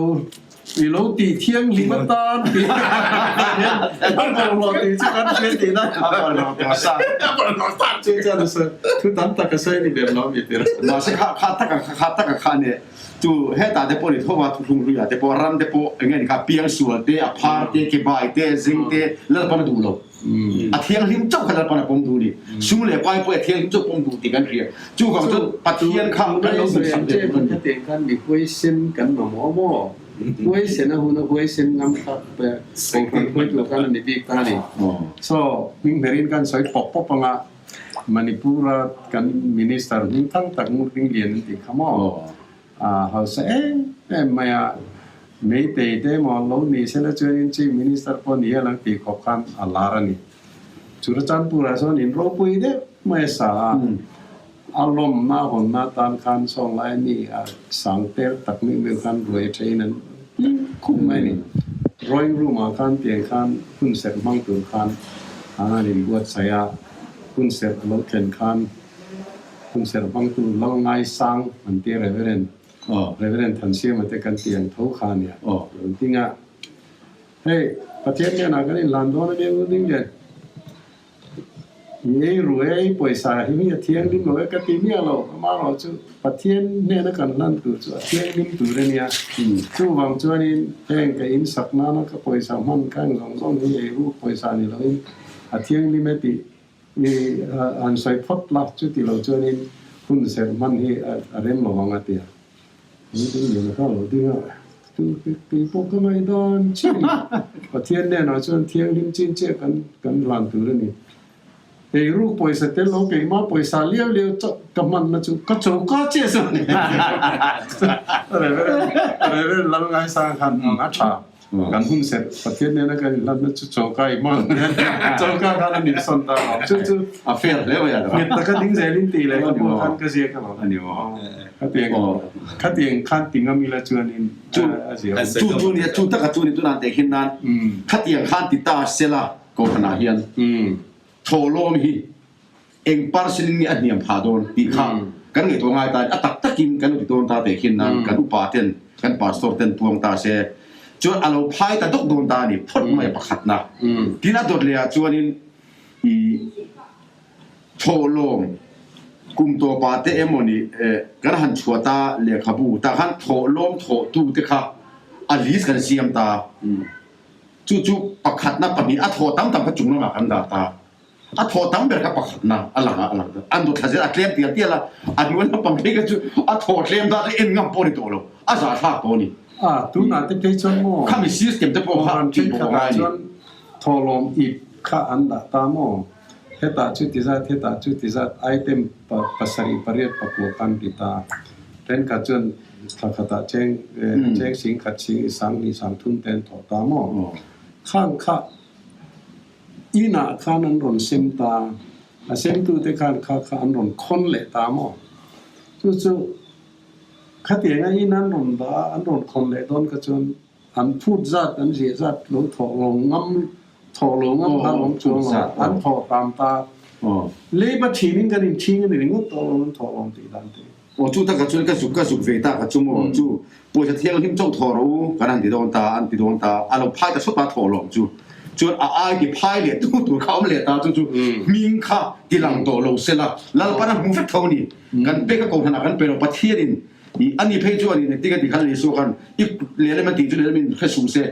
i lo tih thianghlim atan tih a bawlhhlawh tih chu kan hria tihna a bawlhhlawh tawh sa a bawlhhlawh sa chu chuan a sawi thu tam tak a sawi ni ber lo ami tir mahse kha kha taka kha taka kha nia chu hetah te pawh ni tho a thuthlung hluiah te pawh ram te pawh eng nge ni kha piangsual te a phar te kebai te zing te lalpan a duh lo. A thianghlim chauh kha Lalpan a pawm duh a ni. Sum leh pai pawh a thianghlim chauh pawm duh tih kan hria. Chuvang chuan Pathian kha kan lo duhsak ve tur a ni. Hetiang khan mi huaisen kan mamawh a maw? Huaisen a hun a huaisen ngam thlak te kohhran huait lo khan a ni bik ta a ni. So, hming hmerin kan sawi pawp pawp anga Manipur-a kan Minister hming thang tak Ngurling Lian an tih kha maw? A hausa em em mai a, Meitei te emaw lo ni sela chuanin Chief Minister pawh ni hian ang tih khawp khan a lar a ni. Churachandpur-ah chuan in ropui deuh mai a sa a, a lawmna hawnna atan khan sawng lai mi a sang tel tak meuh meuh khan ruai thein an hlim khum mai a ni. Drawing room-ah khan tiang khan hun serh hmang tur khan an inbuatsaih a, hun serh a lo thlen khan Hun serh hmangtu Lal Ngaisang an ti Reverend Reverend Thansiama te kan ti ang tho kha a nia. Lo ding a, hei Pathian hnenah kan inhlan dawn a nia u ding le. I ei ru e, i pawisa hi mi a thianghlim lo e ka ti miah lo, amaherawh chu Pathian hnena kan hlan tur chu a thianghlim tur a nia. Chuvang chuanin heng ka insak nana ka pawisa hman kha eng zawng zawng hi ei ru pawisa ni loin a thianghlim e tih. I han sawi phawt la, chuti lo chuanin hun serh hman hi a rem lo ang a ti a. Min ding lian kha lo ding a, chu kei pawh ka ngaihdan chiah a ni. Pathian hnenah chuan thianghlim chin chiah kan kan hlan tur a ni. Eiruk pawisa tel lo keimah pawisa liau liau chauh ka hmanna chu ka choka chiah chu a ni. Reverend Lalngaisang khan ang a tha. Kan hun serh Pathian nena kan inhlanna chu choka i hmang choka khan a ninsawn ta lo. Chu chu a fair hle mai a. Nghet taka ding zelin tih leh ka buah khan ka ziak alawm. A ni maw? Khatiang khatiang khan ti ngam ila chuanin chu a zia awm. Chu chu nia chu taka chu ni tunah teh khin nan khatiang khan ti ta sela kohhranah hian thawhlawm hi eng percent in nge a hniam phah dawn tih kha kan ngaihtuah ngai ta a tak takin kan lo ti dawn ta teh khin nan kan upa ten kan pastor ten puang ta se chuan a lo phai ta dawk dawn ta a ni phawt mai a pakhatna tin a dawt leh ah chuanin i thawhlawm kum tawpa te emawni kan han chhuah ta lehkhabu tah khan thawhlawm thawhtu te kha a list kan siam ta chu chu pakhatna pahnih a thawh tam tam kha chung lamah kan dah ta. A thaw tam ber kha pakhatna a lang a, a lang ta. An dawt thla zel a tlem tial tial a, a hnuai naupang phei kha chu a thaw tlem dat a en ngam pawh a ni tawh lo, a zah thlak tawh a ni. A, tunah te phei chuan maw? Khami system te pawh kha Kohhran tih pawh a thenkhatah ngai a ni. chuan thawhlawm ip kha an dah ta maw? Hetah chu ti zat, hetah chu ti zat, item pa pasarih pariat pakua kha an ti ta. Thenkhat chuan thla khatah cheng cheng sing khat sing sang hnih sang thum te an thawh ta maw? Khang kha Inah khan an rawn sem ta, a semtute khan kha kha an rawn khawn leh ta maw? Chu chu khatianga in an rawn dah a, an rawn khawn leh dawn kha chuan an phut zat, an ziah zat lo thawh lo ngam, thawh lo ngam kha an awm chuang lo, an thawh tam ta. Leiba thinin kan inchhing a ni ringawt tawh lo, an thawh lo tih dan te. Aw chu taka chuan ka zuk ka zuk ve tak a chu maw chu pawisa thianghlim chauh thaw rawh u kan han ti dawn ta an ti dawn ta a lo phai ta sawt a thaw lawm chu chuan a ai ti phai leh tu tur kha awm leh ta chu chu hming kha ti lang tawh lo sela Lalpan a hmu vek tho a ni kan pek a kohhran ah kan pe lo Pathian in i ani phei chu ani engtin ka ti khan Isua khan i lehlam a tih chu lehlam in hre suh se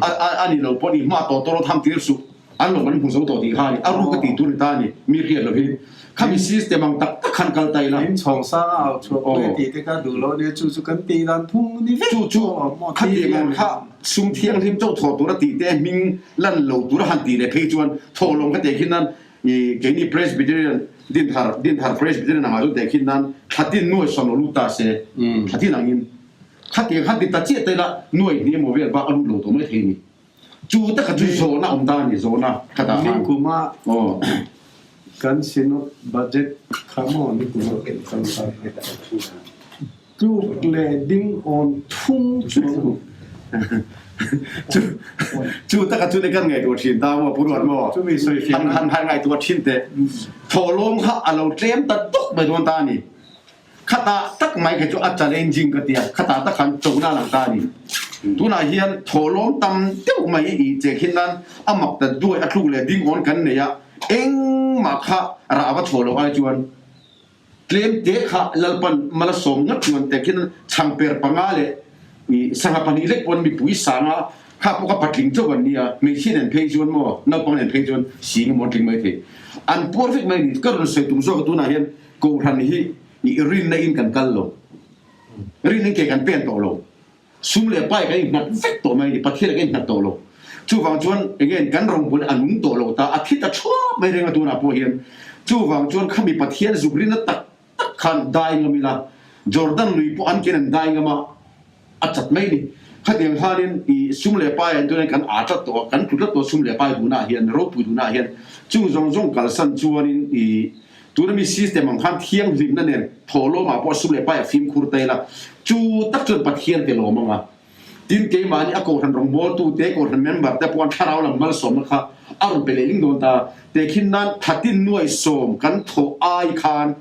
a a ni lo pawh ni hma tawh tawh lo tham tir suh An lo kan hmu zo tawh tih kha a ni. A ruk a tih tur ni ta a ni. Mi hriat lovin khami system ang tak tak khan kal ta ila. In chhawng sang a au chhuah pui a tih te kha duh lo nia chu chu kan tih dan phung ni vek Chu chu khatiang ang kha sum thianghlim chauh thawh tur a tih te hming lan lo tur a han tih leh phei chuan thawhlawm kha tehkhin nan i keini Presbyterian Dinthar Dinthar Presbyterian angah chuan tehkhin nan thlatin nuai sawm lo lut ta se thlatin angin khatiang khan ti ta chiah ta ila nuai hnih emaw vel bak a lut lo tawh mai thei a ni. Chu taka chu zawhna awm ta a ni, zawhna kha dah khan. Nikuma kan Synod budget kha maw nikuma kan tluk leh ding awn thung chuang. Chu chu taka chu ni kan ngaihtuah thin ta maw Pu Ruat maw? Chumi sawi fiah Han han ngaihtuah thin teh. Thawhlawm kha a lo tlem ta dawk mai dawn ta a ni. Khatah tak mai kha chu a challenging ka ti a, khatah tak khan chona a lang ta a ni. Tunah hian thawhlawm tam deuh mai i che khin nan a mak ta duai a tluk leh ding awn kan nei a, engmah kha rah a va chhuah loh ai chuan tlem te kha Lalpan mal a sawm ngat chuan te khin chhangper panga leh i sangha pahnih lek pawn mipui sanga kha pawh kha patling chauh an nia, hmeichhia nen phei chuan maw naupang nen phei chuan sing emaw an tling mai thei. An puar vek mai a ni. Ka rawn sawi tum zawk a tunah hian Kohhran hi i rinna in kan kal lo. Rinna in ke kan pen tawh lo. Sum leh pai kan innghat vek tawh mai a ni. Pathian kan innghat tawh lo. Chuvang chuan enge kan rawngbawlh a nung tawh lo ta, a thi ta thuap mai reng a tunah pawh hian. Chuvang chuan khami Pathian zuk rinna tak tak khan dai ngam ila, Jordan lui pawh an ken an dai ngam a, a chat mai ni. Khatiang khanin i sum leh pai ah chuan kan aa tlat tawh a, kan tlu tlat tawh a sum leh pai duhnaah hian, ropui duhnaah hian chung zawng zawng kalsan chuanin i tuna mi system ang khan thianghlimna nen thawhlawmah pawh sum leh pai a fimkhur ta ila, chu tak chuan Pathian te lawm ang a. Tin, keimahni a kohhran rawngbawltute, kohhran member te pawh an thlarau lam malsawmna kha a rawn pe leh ling dawn ta. Tehkhin nan thatin nuai sawm kan thawh ai khan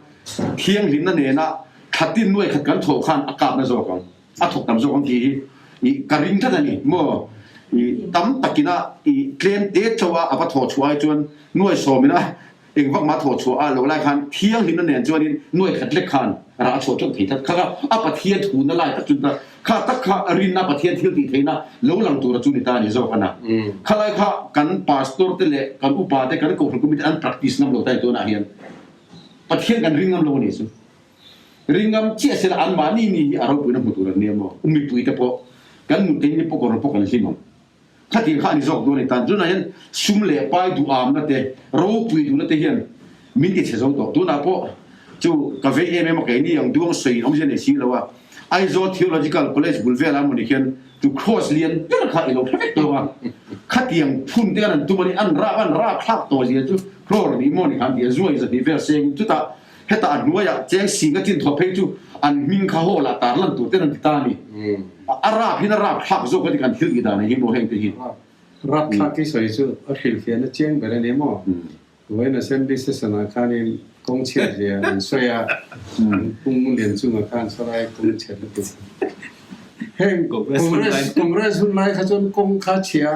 Thianghlimna nena thlatin nuai khat kan thawh khan a kapna zawk ang, a thawk tam zawk ang tih hi i ka ring tlat a ni maw? I tam takina i tlem te chauha a va thawh chhuah ai chuan nuai sawmina eng vak mah thawh chhuah a lo lai khan thianghlimna nen chuanin nuai khat lek khan. Rah a chhuah teuh thei tlat. Kha kha a Pathian thu na lai tak chu ta kha tak kha rinna Pathian thil tih theihna lo lang tura chu ni ta a ni zawk a na. Khalai kha kan pastor te leh kan upa te kan kohhran committee an practice ngam lo ta tunah hian Pathian kan ring ngam lo a ni chu. Ring ngam chiah sela anmahni mi hi a ropuina hmu tur an nia maw? Mipui te pawh kan nutling ni pawh kawr pawh kan hlim ang. Khatin kha a ni zawk dawn a ni tan. Tunah hian sum leh pai duhamna te, ropui duhna te hian min ti chhe zo tawh. Tunah pawh chu ka vei em em a, keini ang duang sawi awmzia nei si lo a, Aizawl Theological College bul velah mawni khian chu cross lian ber kha i lo hre vek tawh a. Khatiang phun te khan an tum a ni, an rap an rap thlak tawh zia chu crore ni maw ni khan ti a, zuai zahnih vel sengin chutah Hetah a hnuaiah cheng singa chin thaw phei chu an hming kha haw lah tar lan tur ten an ti ta a ni. A rap hin a rap thlak zawk a ti kan thil tih dan hi maw heng te hi. Rap thlak hi sawi chu a hrilhfiahna chiang ber a ni maw? Vawiin Assembly session ah khanin kawng chhiat zia an sawi a, an pung lian chungah khan sarai kawng chhiat lutuk. Heng Congress Congress hun lai kha chuan kawng kha chhia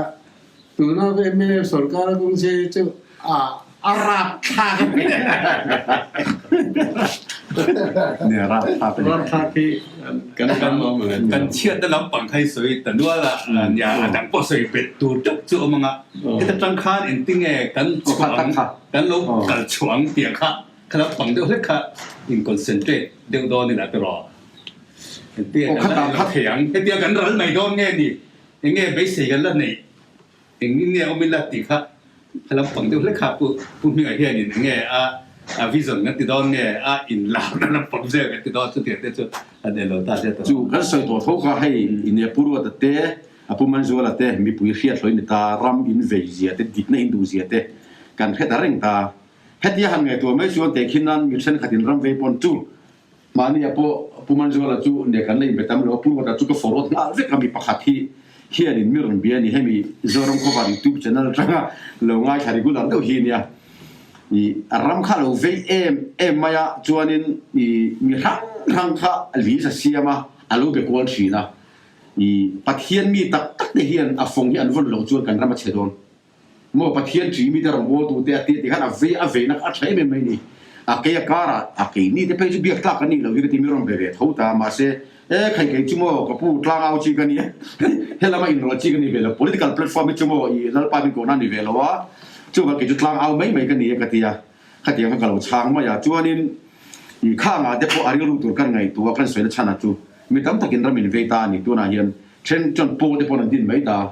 Tuna mnf sorkar a kawng che chu a a rapthlak a ni. Nia rapthlak a ni. Rapthlak hi kan kan awm ang em? Kan chhiatna lampang kha hi sawi ta nual a, nia a dang pawh sawi bet tur teuh chu awm ang a. Heta tang khan engtinge kan chhuah ang, kan lo kal chhuah ang tih ang kha kha lampang deuh hlek kha in concentrate deuh dawn ila tiraw. Engtinge kan la ilo thei ang, hetia kan ral mai dawn nge ni? Eng nge beisei kan la neih? Eng in nge awm ila tih kha ka lampang deuh hlek kha Pu Pu Hminga hianin eng nge a a vision kan ti dawn nge a inlarna lampang vel kan ti dawn chutiang te chu a nei lo ta sia tawh. Chu kan sawi tawh tho kha hei in e Pu Ruata te a Pu Manzuala te mipui hriat hlawih ni ta ram in vei zia te dikna in duh zia te kan hre ta reng ta. Hetia han ngaihtuah mai chuan tehkhin nan mi thenkhatin ram vei pawn chu Mahnia pawh Pu Manzuala chu ne kan la inbe tam lo a, Pu Ruata chu ka forward nghal vek a, mi pakhat hi hianin mi rawn bia a ni, hemi Zoram Khawvar YouTube channel atanga lo ngaithla regular deuh hi a nia. I a ram kha a lo vei em em mai a, chuanin i mi hrang hrang kha list a siam a, a lo be kual thin a. I Pathian mi tak tak te hian a fawng hi an vawn loh chuan kan ram a chhe dawn. Maw Pathian ṭih mite rawngbawltu te a ti a ti khan a vei a veina kha a ṭha em em mai ni. A kei a karah a keini te phei chu biak tlak kan nih loh hi ka ti mi rawn be ve tho ta mahse e khai kei chu maw ka pu tlangau chi ka ni a helama inrawlh chi ka ni ve lo political platform hi chu maw i Lalpa min kohna a ni ve lo a chuvang kei chu tlangau mai mai ka ni e ka ti a khatiang khan ka lo chhang mai a chuanin i khangah te pawh a rilru tur kan ngaihtuah kan sawina chhanah chu mi tam takin ram in vei ta a ni tunah hian then chuan pawl te pawh an din mai ta.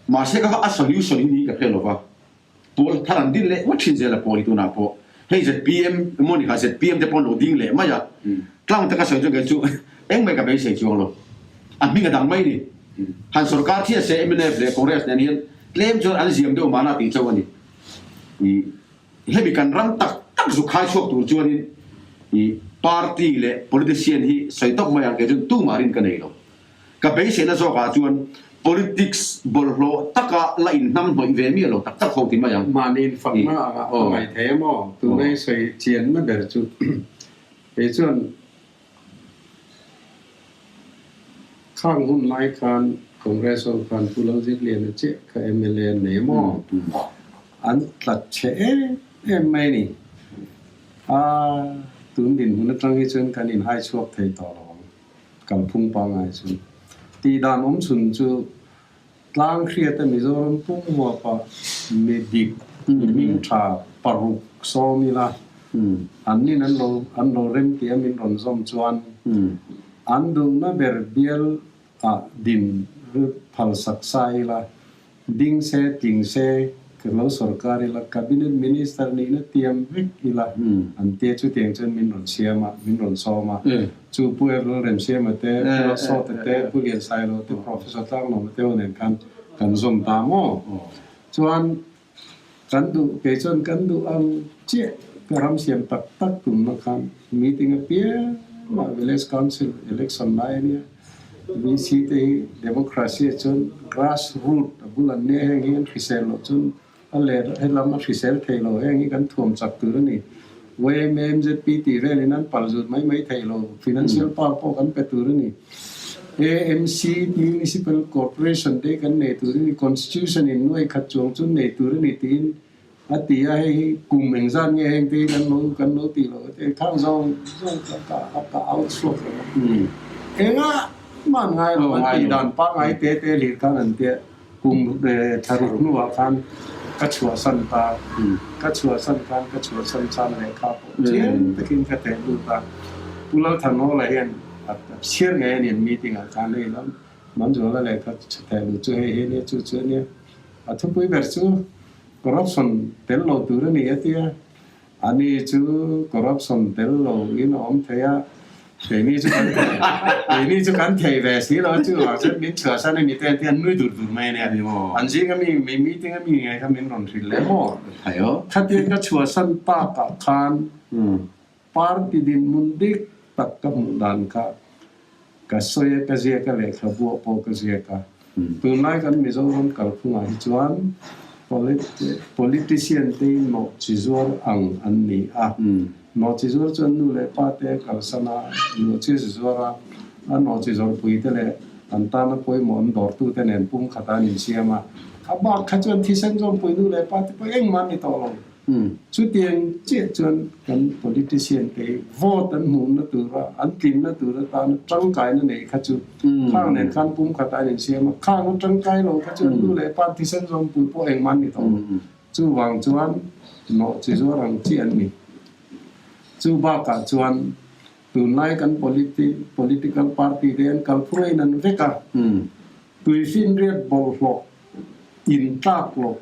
Mahse ka a solution hi niin ka hre lova, pawl thar an din leh ngawt thin zel a pawl hi tunah pawh hei zpm emaw ni kha zpm te pawh an lo ding leh mai a, tlang taka sawi chuan kei chu engmah ka beisei chuang lo, a hming a dang mai ni. Han sorkar chiah se mnf leh Congress nen hian tlem chuan an ziam deuh mahna tih chauh a ni. I hemi kan ram tak tak zu khai chhuak tur chuanin i party leh politician hi sawi tawp mai ang kei chuan tumah rin ka nei lo. Ka beiseina zawkah chuan politics bawlhhlawh taka la inhnamhnawih ve miah lo tak tak ho ti mai ang. Mahni infakna ah ka ngaih thei em aw? Tuna i sawi chianna ber chu kei chuan khang hun lai khan Congress ho khan Pu Lalzirliana chiah kha mla an nei em aw? An tlat chhe em em mai ni. A tun dinhmun atang hi chuan kan inhai chhuak thei tawh lo ang. Kalphung pangngai chu tih dan awm chhun chu tlang hriata Mizoram pum huapa mi dik, mi hming tha paruk sawm ila an nin an lo an lo rem tih a min rawn zawm chuan an duhna ber bial ah din phal sak sa ila Ding se, tling se, ka lo sorkar ila, Cabinet Minister nihna tiam vek ila an tia chutiang chuan min rawn siam a, min rawn sawm a. Chu Pu Erlal Remsiama te, Pu Lalsawta te, Pu Liansailo te, Professor Tlanglawma te ho nen khan kan zawm ta maw? Chuan kan duh, kei chuan kan duh ang chiah ka ram siam tak tak tumna khan meeting apiang ah Village Council election lai a nia. VC te hi democracy ah chuan grass root a bul an nia, heng hi an hrisel loh chuan a let helam a hrisel thei lo, heng hi kan thuam chak tur a ni. YMA, MZP tih velin an pal zut mai mai thei lo, financial power pawh kan pe tur a ni. AMC, Municipal Corporation te hi kan nei tur a ni, Constitution in nuai khat chuang chu nei tur a ni tiin. A ti a, hei hi kum engzat nge heng te hi kan lo kan lo tih loh te khang zawng zawng ka ka a ka au chhuak reng a. Engah mah an ngai lo, an tih dan pangngai te te hlir khan an tia kum thlaruk hnuah khan ka chhuahsan ta, ka chhuahsan khan ka chhuahsan chan lehkha pawh chiang takin ka theh lut a. Pu Lalthanhawla hian a chhiar ngei a ni an meeting ah khan hei lam Manzuala lehkha theh lut chu hei hi a nia chu chu a nia. A thupui ber chu Corruption tel lo tur a ni a tia, ani chu corruption tel lo in a awm thei a, keini chu kan thei, keini chu kan thei ve si lo chu vang chuan min chhuahsan a ni te an tia, an nui dur dur mai a nia. An zinga mi, mi meeting a mi ngei kha min rawn hrilh leh maw? Khatiang ka chhuahsan takah khan Party dinhmun dik tak ka hmuh dan kha ka sawi a, ka ziak a, lehkhabu ah pawh ka ziak a. Tunlai kan Mizoram kalphungah hi chuan politician te hi nawhchi zuar ang an ni a. Nawhchi zuar chuan nu leh pa te a kalsan a, nawhchi a zuar a, a nawhchi zawrhpui te leh an tana pawimawh an dawrtu te nen pumkhat ah an insiam a. A bak kha chuan thisen zawmpui nu leh pa te pawh engmah an ni tawh lo. Chutiang chiah chuan kan politician te hi vote an hmuhna tura, an tlinna tur atana tangkaina nei kha chu khang nen khan pumkhat a an insiam a, khang a tangkai lo kha chu an nu leh pa thisen zawmpui pawh engmah an ni tawh lo. Chuvang chuan nawh chi zuar ang chi an ni. Chu bakah chuan tunlai kan political party te an kalphung a inan vek a, tuifinriat bawlhhlawh intlak loh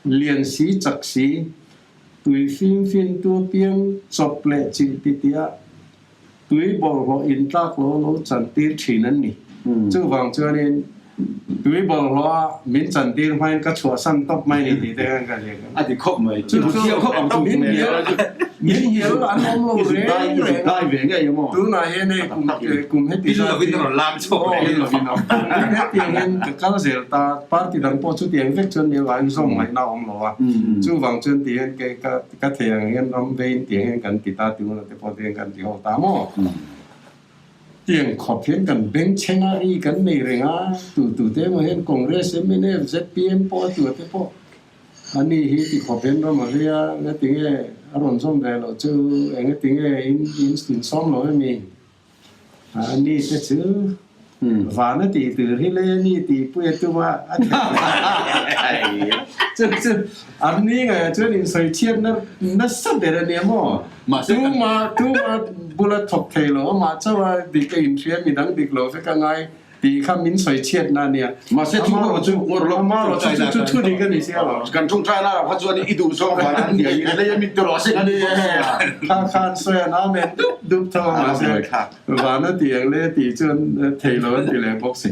Lian si chak si, tui fim fin tu apiang chawp leh chilh ti tia tui bawlhhlawh intlak lo lo chantir thin an ni. Chuvang chuanin tui bawlhhlawh a min chantir hmain ka chhuahsan tawp mai ni tih te khan ka ziak a. A ti khawp mai. Chu chu min hnial min hnial an awm lo reng reng a. Tunah hian hei kum kum heti zat hi kum hetiang hian ka kal zel ta. Party dang pawh chutiang vek chuan ni avangin zawm ngaihna a awm lo a, chuvang chuan ti hian kei ka ka thei ang hian ram veiin tiang hian kan ti ta ti ula te pawh ti hian kan ti ho ta maw? Tiang khawp hian kan bengchheng a ri kan nei reng a, tu tu te emaw hian Congress, mnf, zpm pawh a tu a te pawh ani hi ti khawp hian ram a vei a, engatinge a rawn zawm ve loh chu engatinge in in insawm lo emi? Ani te chu van a tih tur hi lei ani tih pui a tum a, a theih loh. Chu chu an ni ngaiah chuan insawi chhiatna nasa ber a nia maw? Tuma tuma bula thawk thei lo amah chauh a dik a inhria midang dik lo vek a ngai. Tih kha min sawi chhiatna a nia. Mahse chu erawh chu ngawr lo. Amah erawh chu chu chu thu dik a ni sia lo. Kan tawngtai na erawh kha chuan i duh zawng vang an nia in lei a min ti rawh se kan ti bawk sia. Kha khan sawi an amen dup dup tho a mahse vana tih ang le tih chuan thei lo an ti leh bawk si.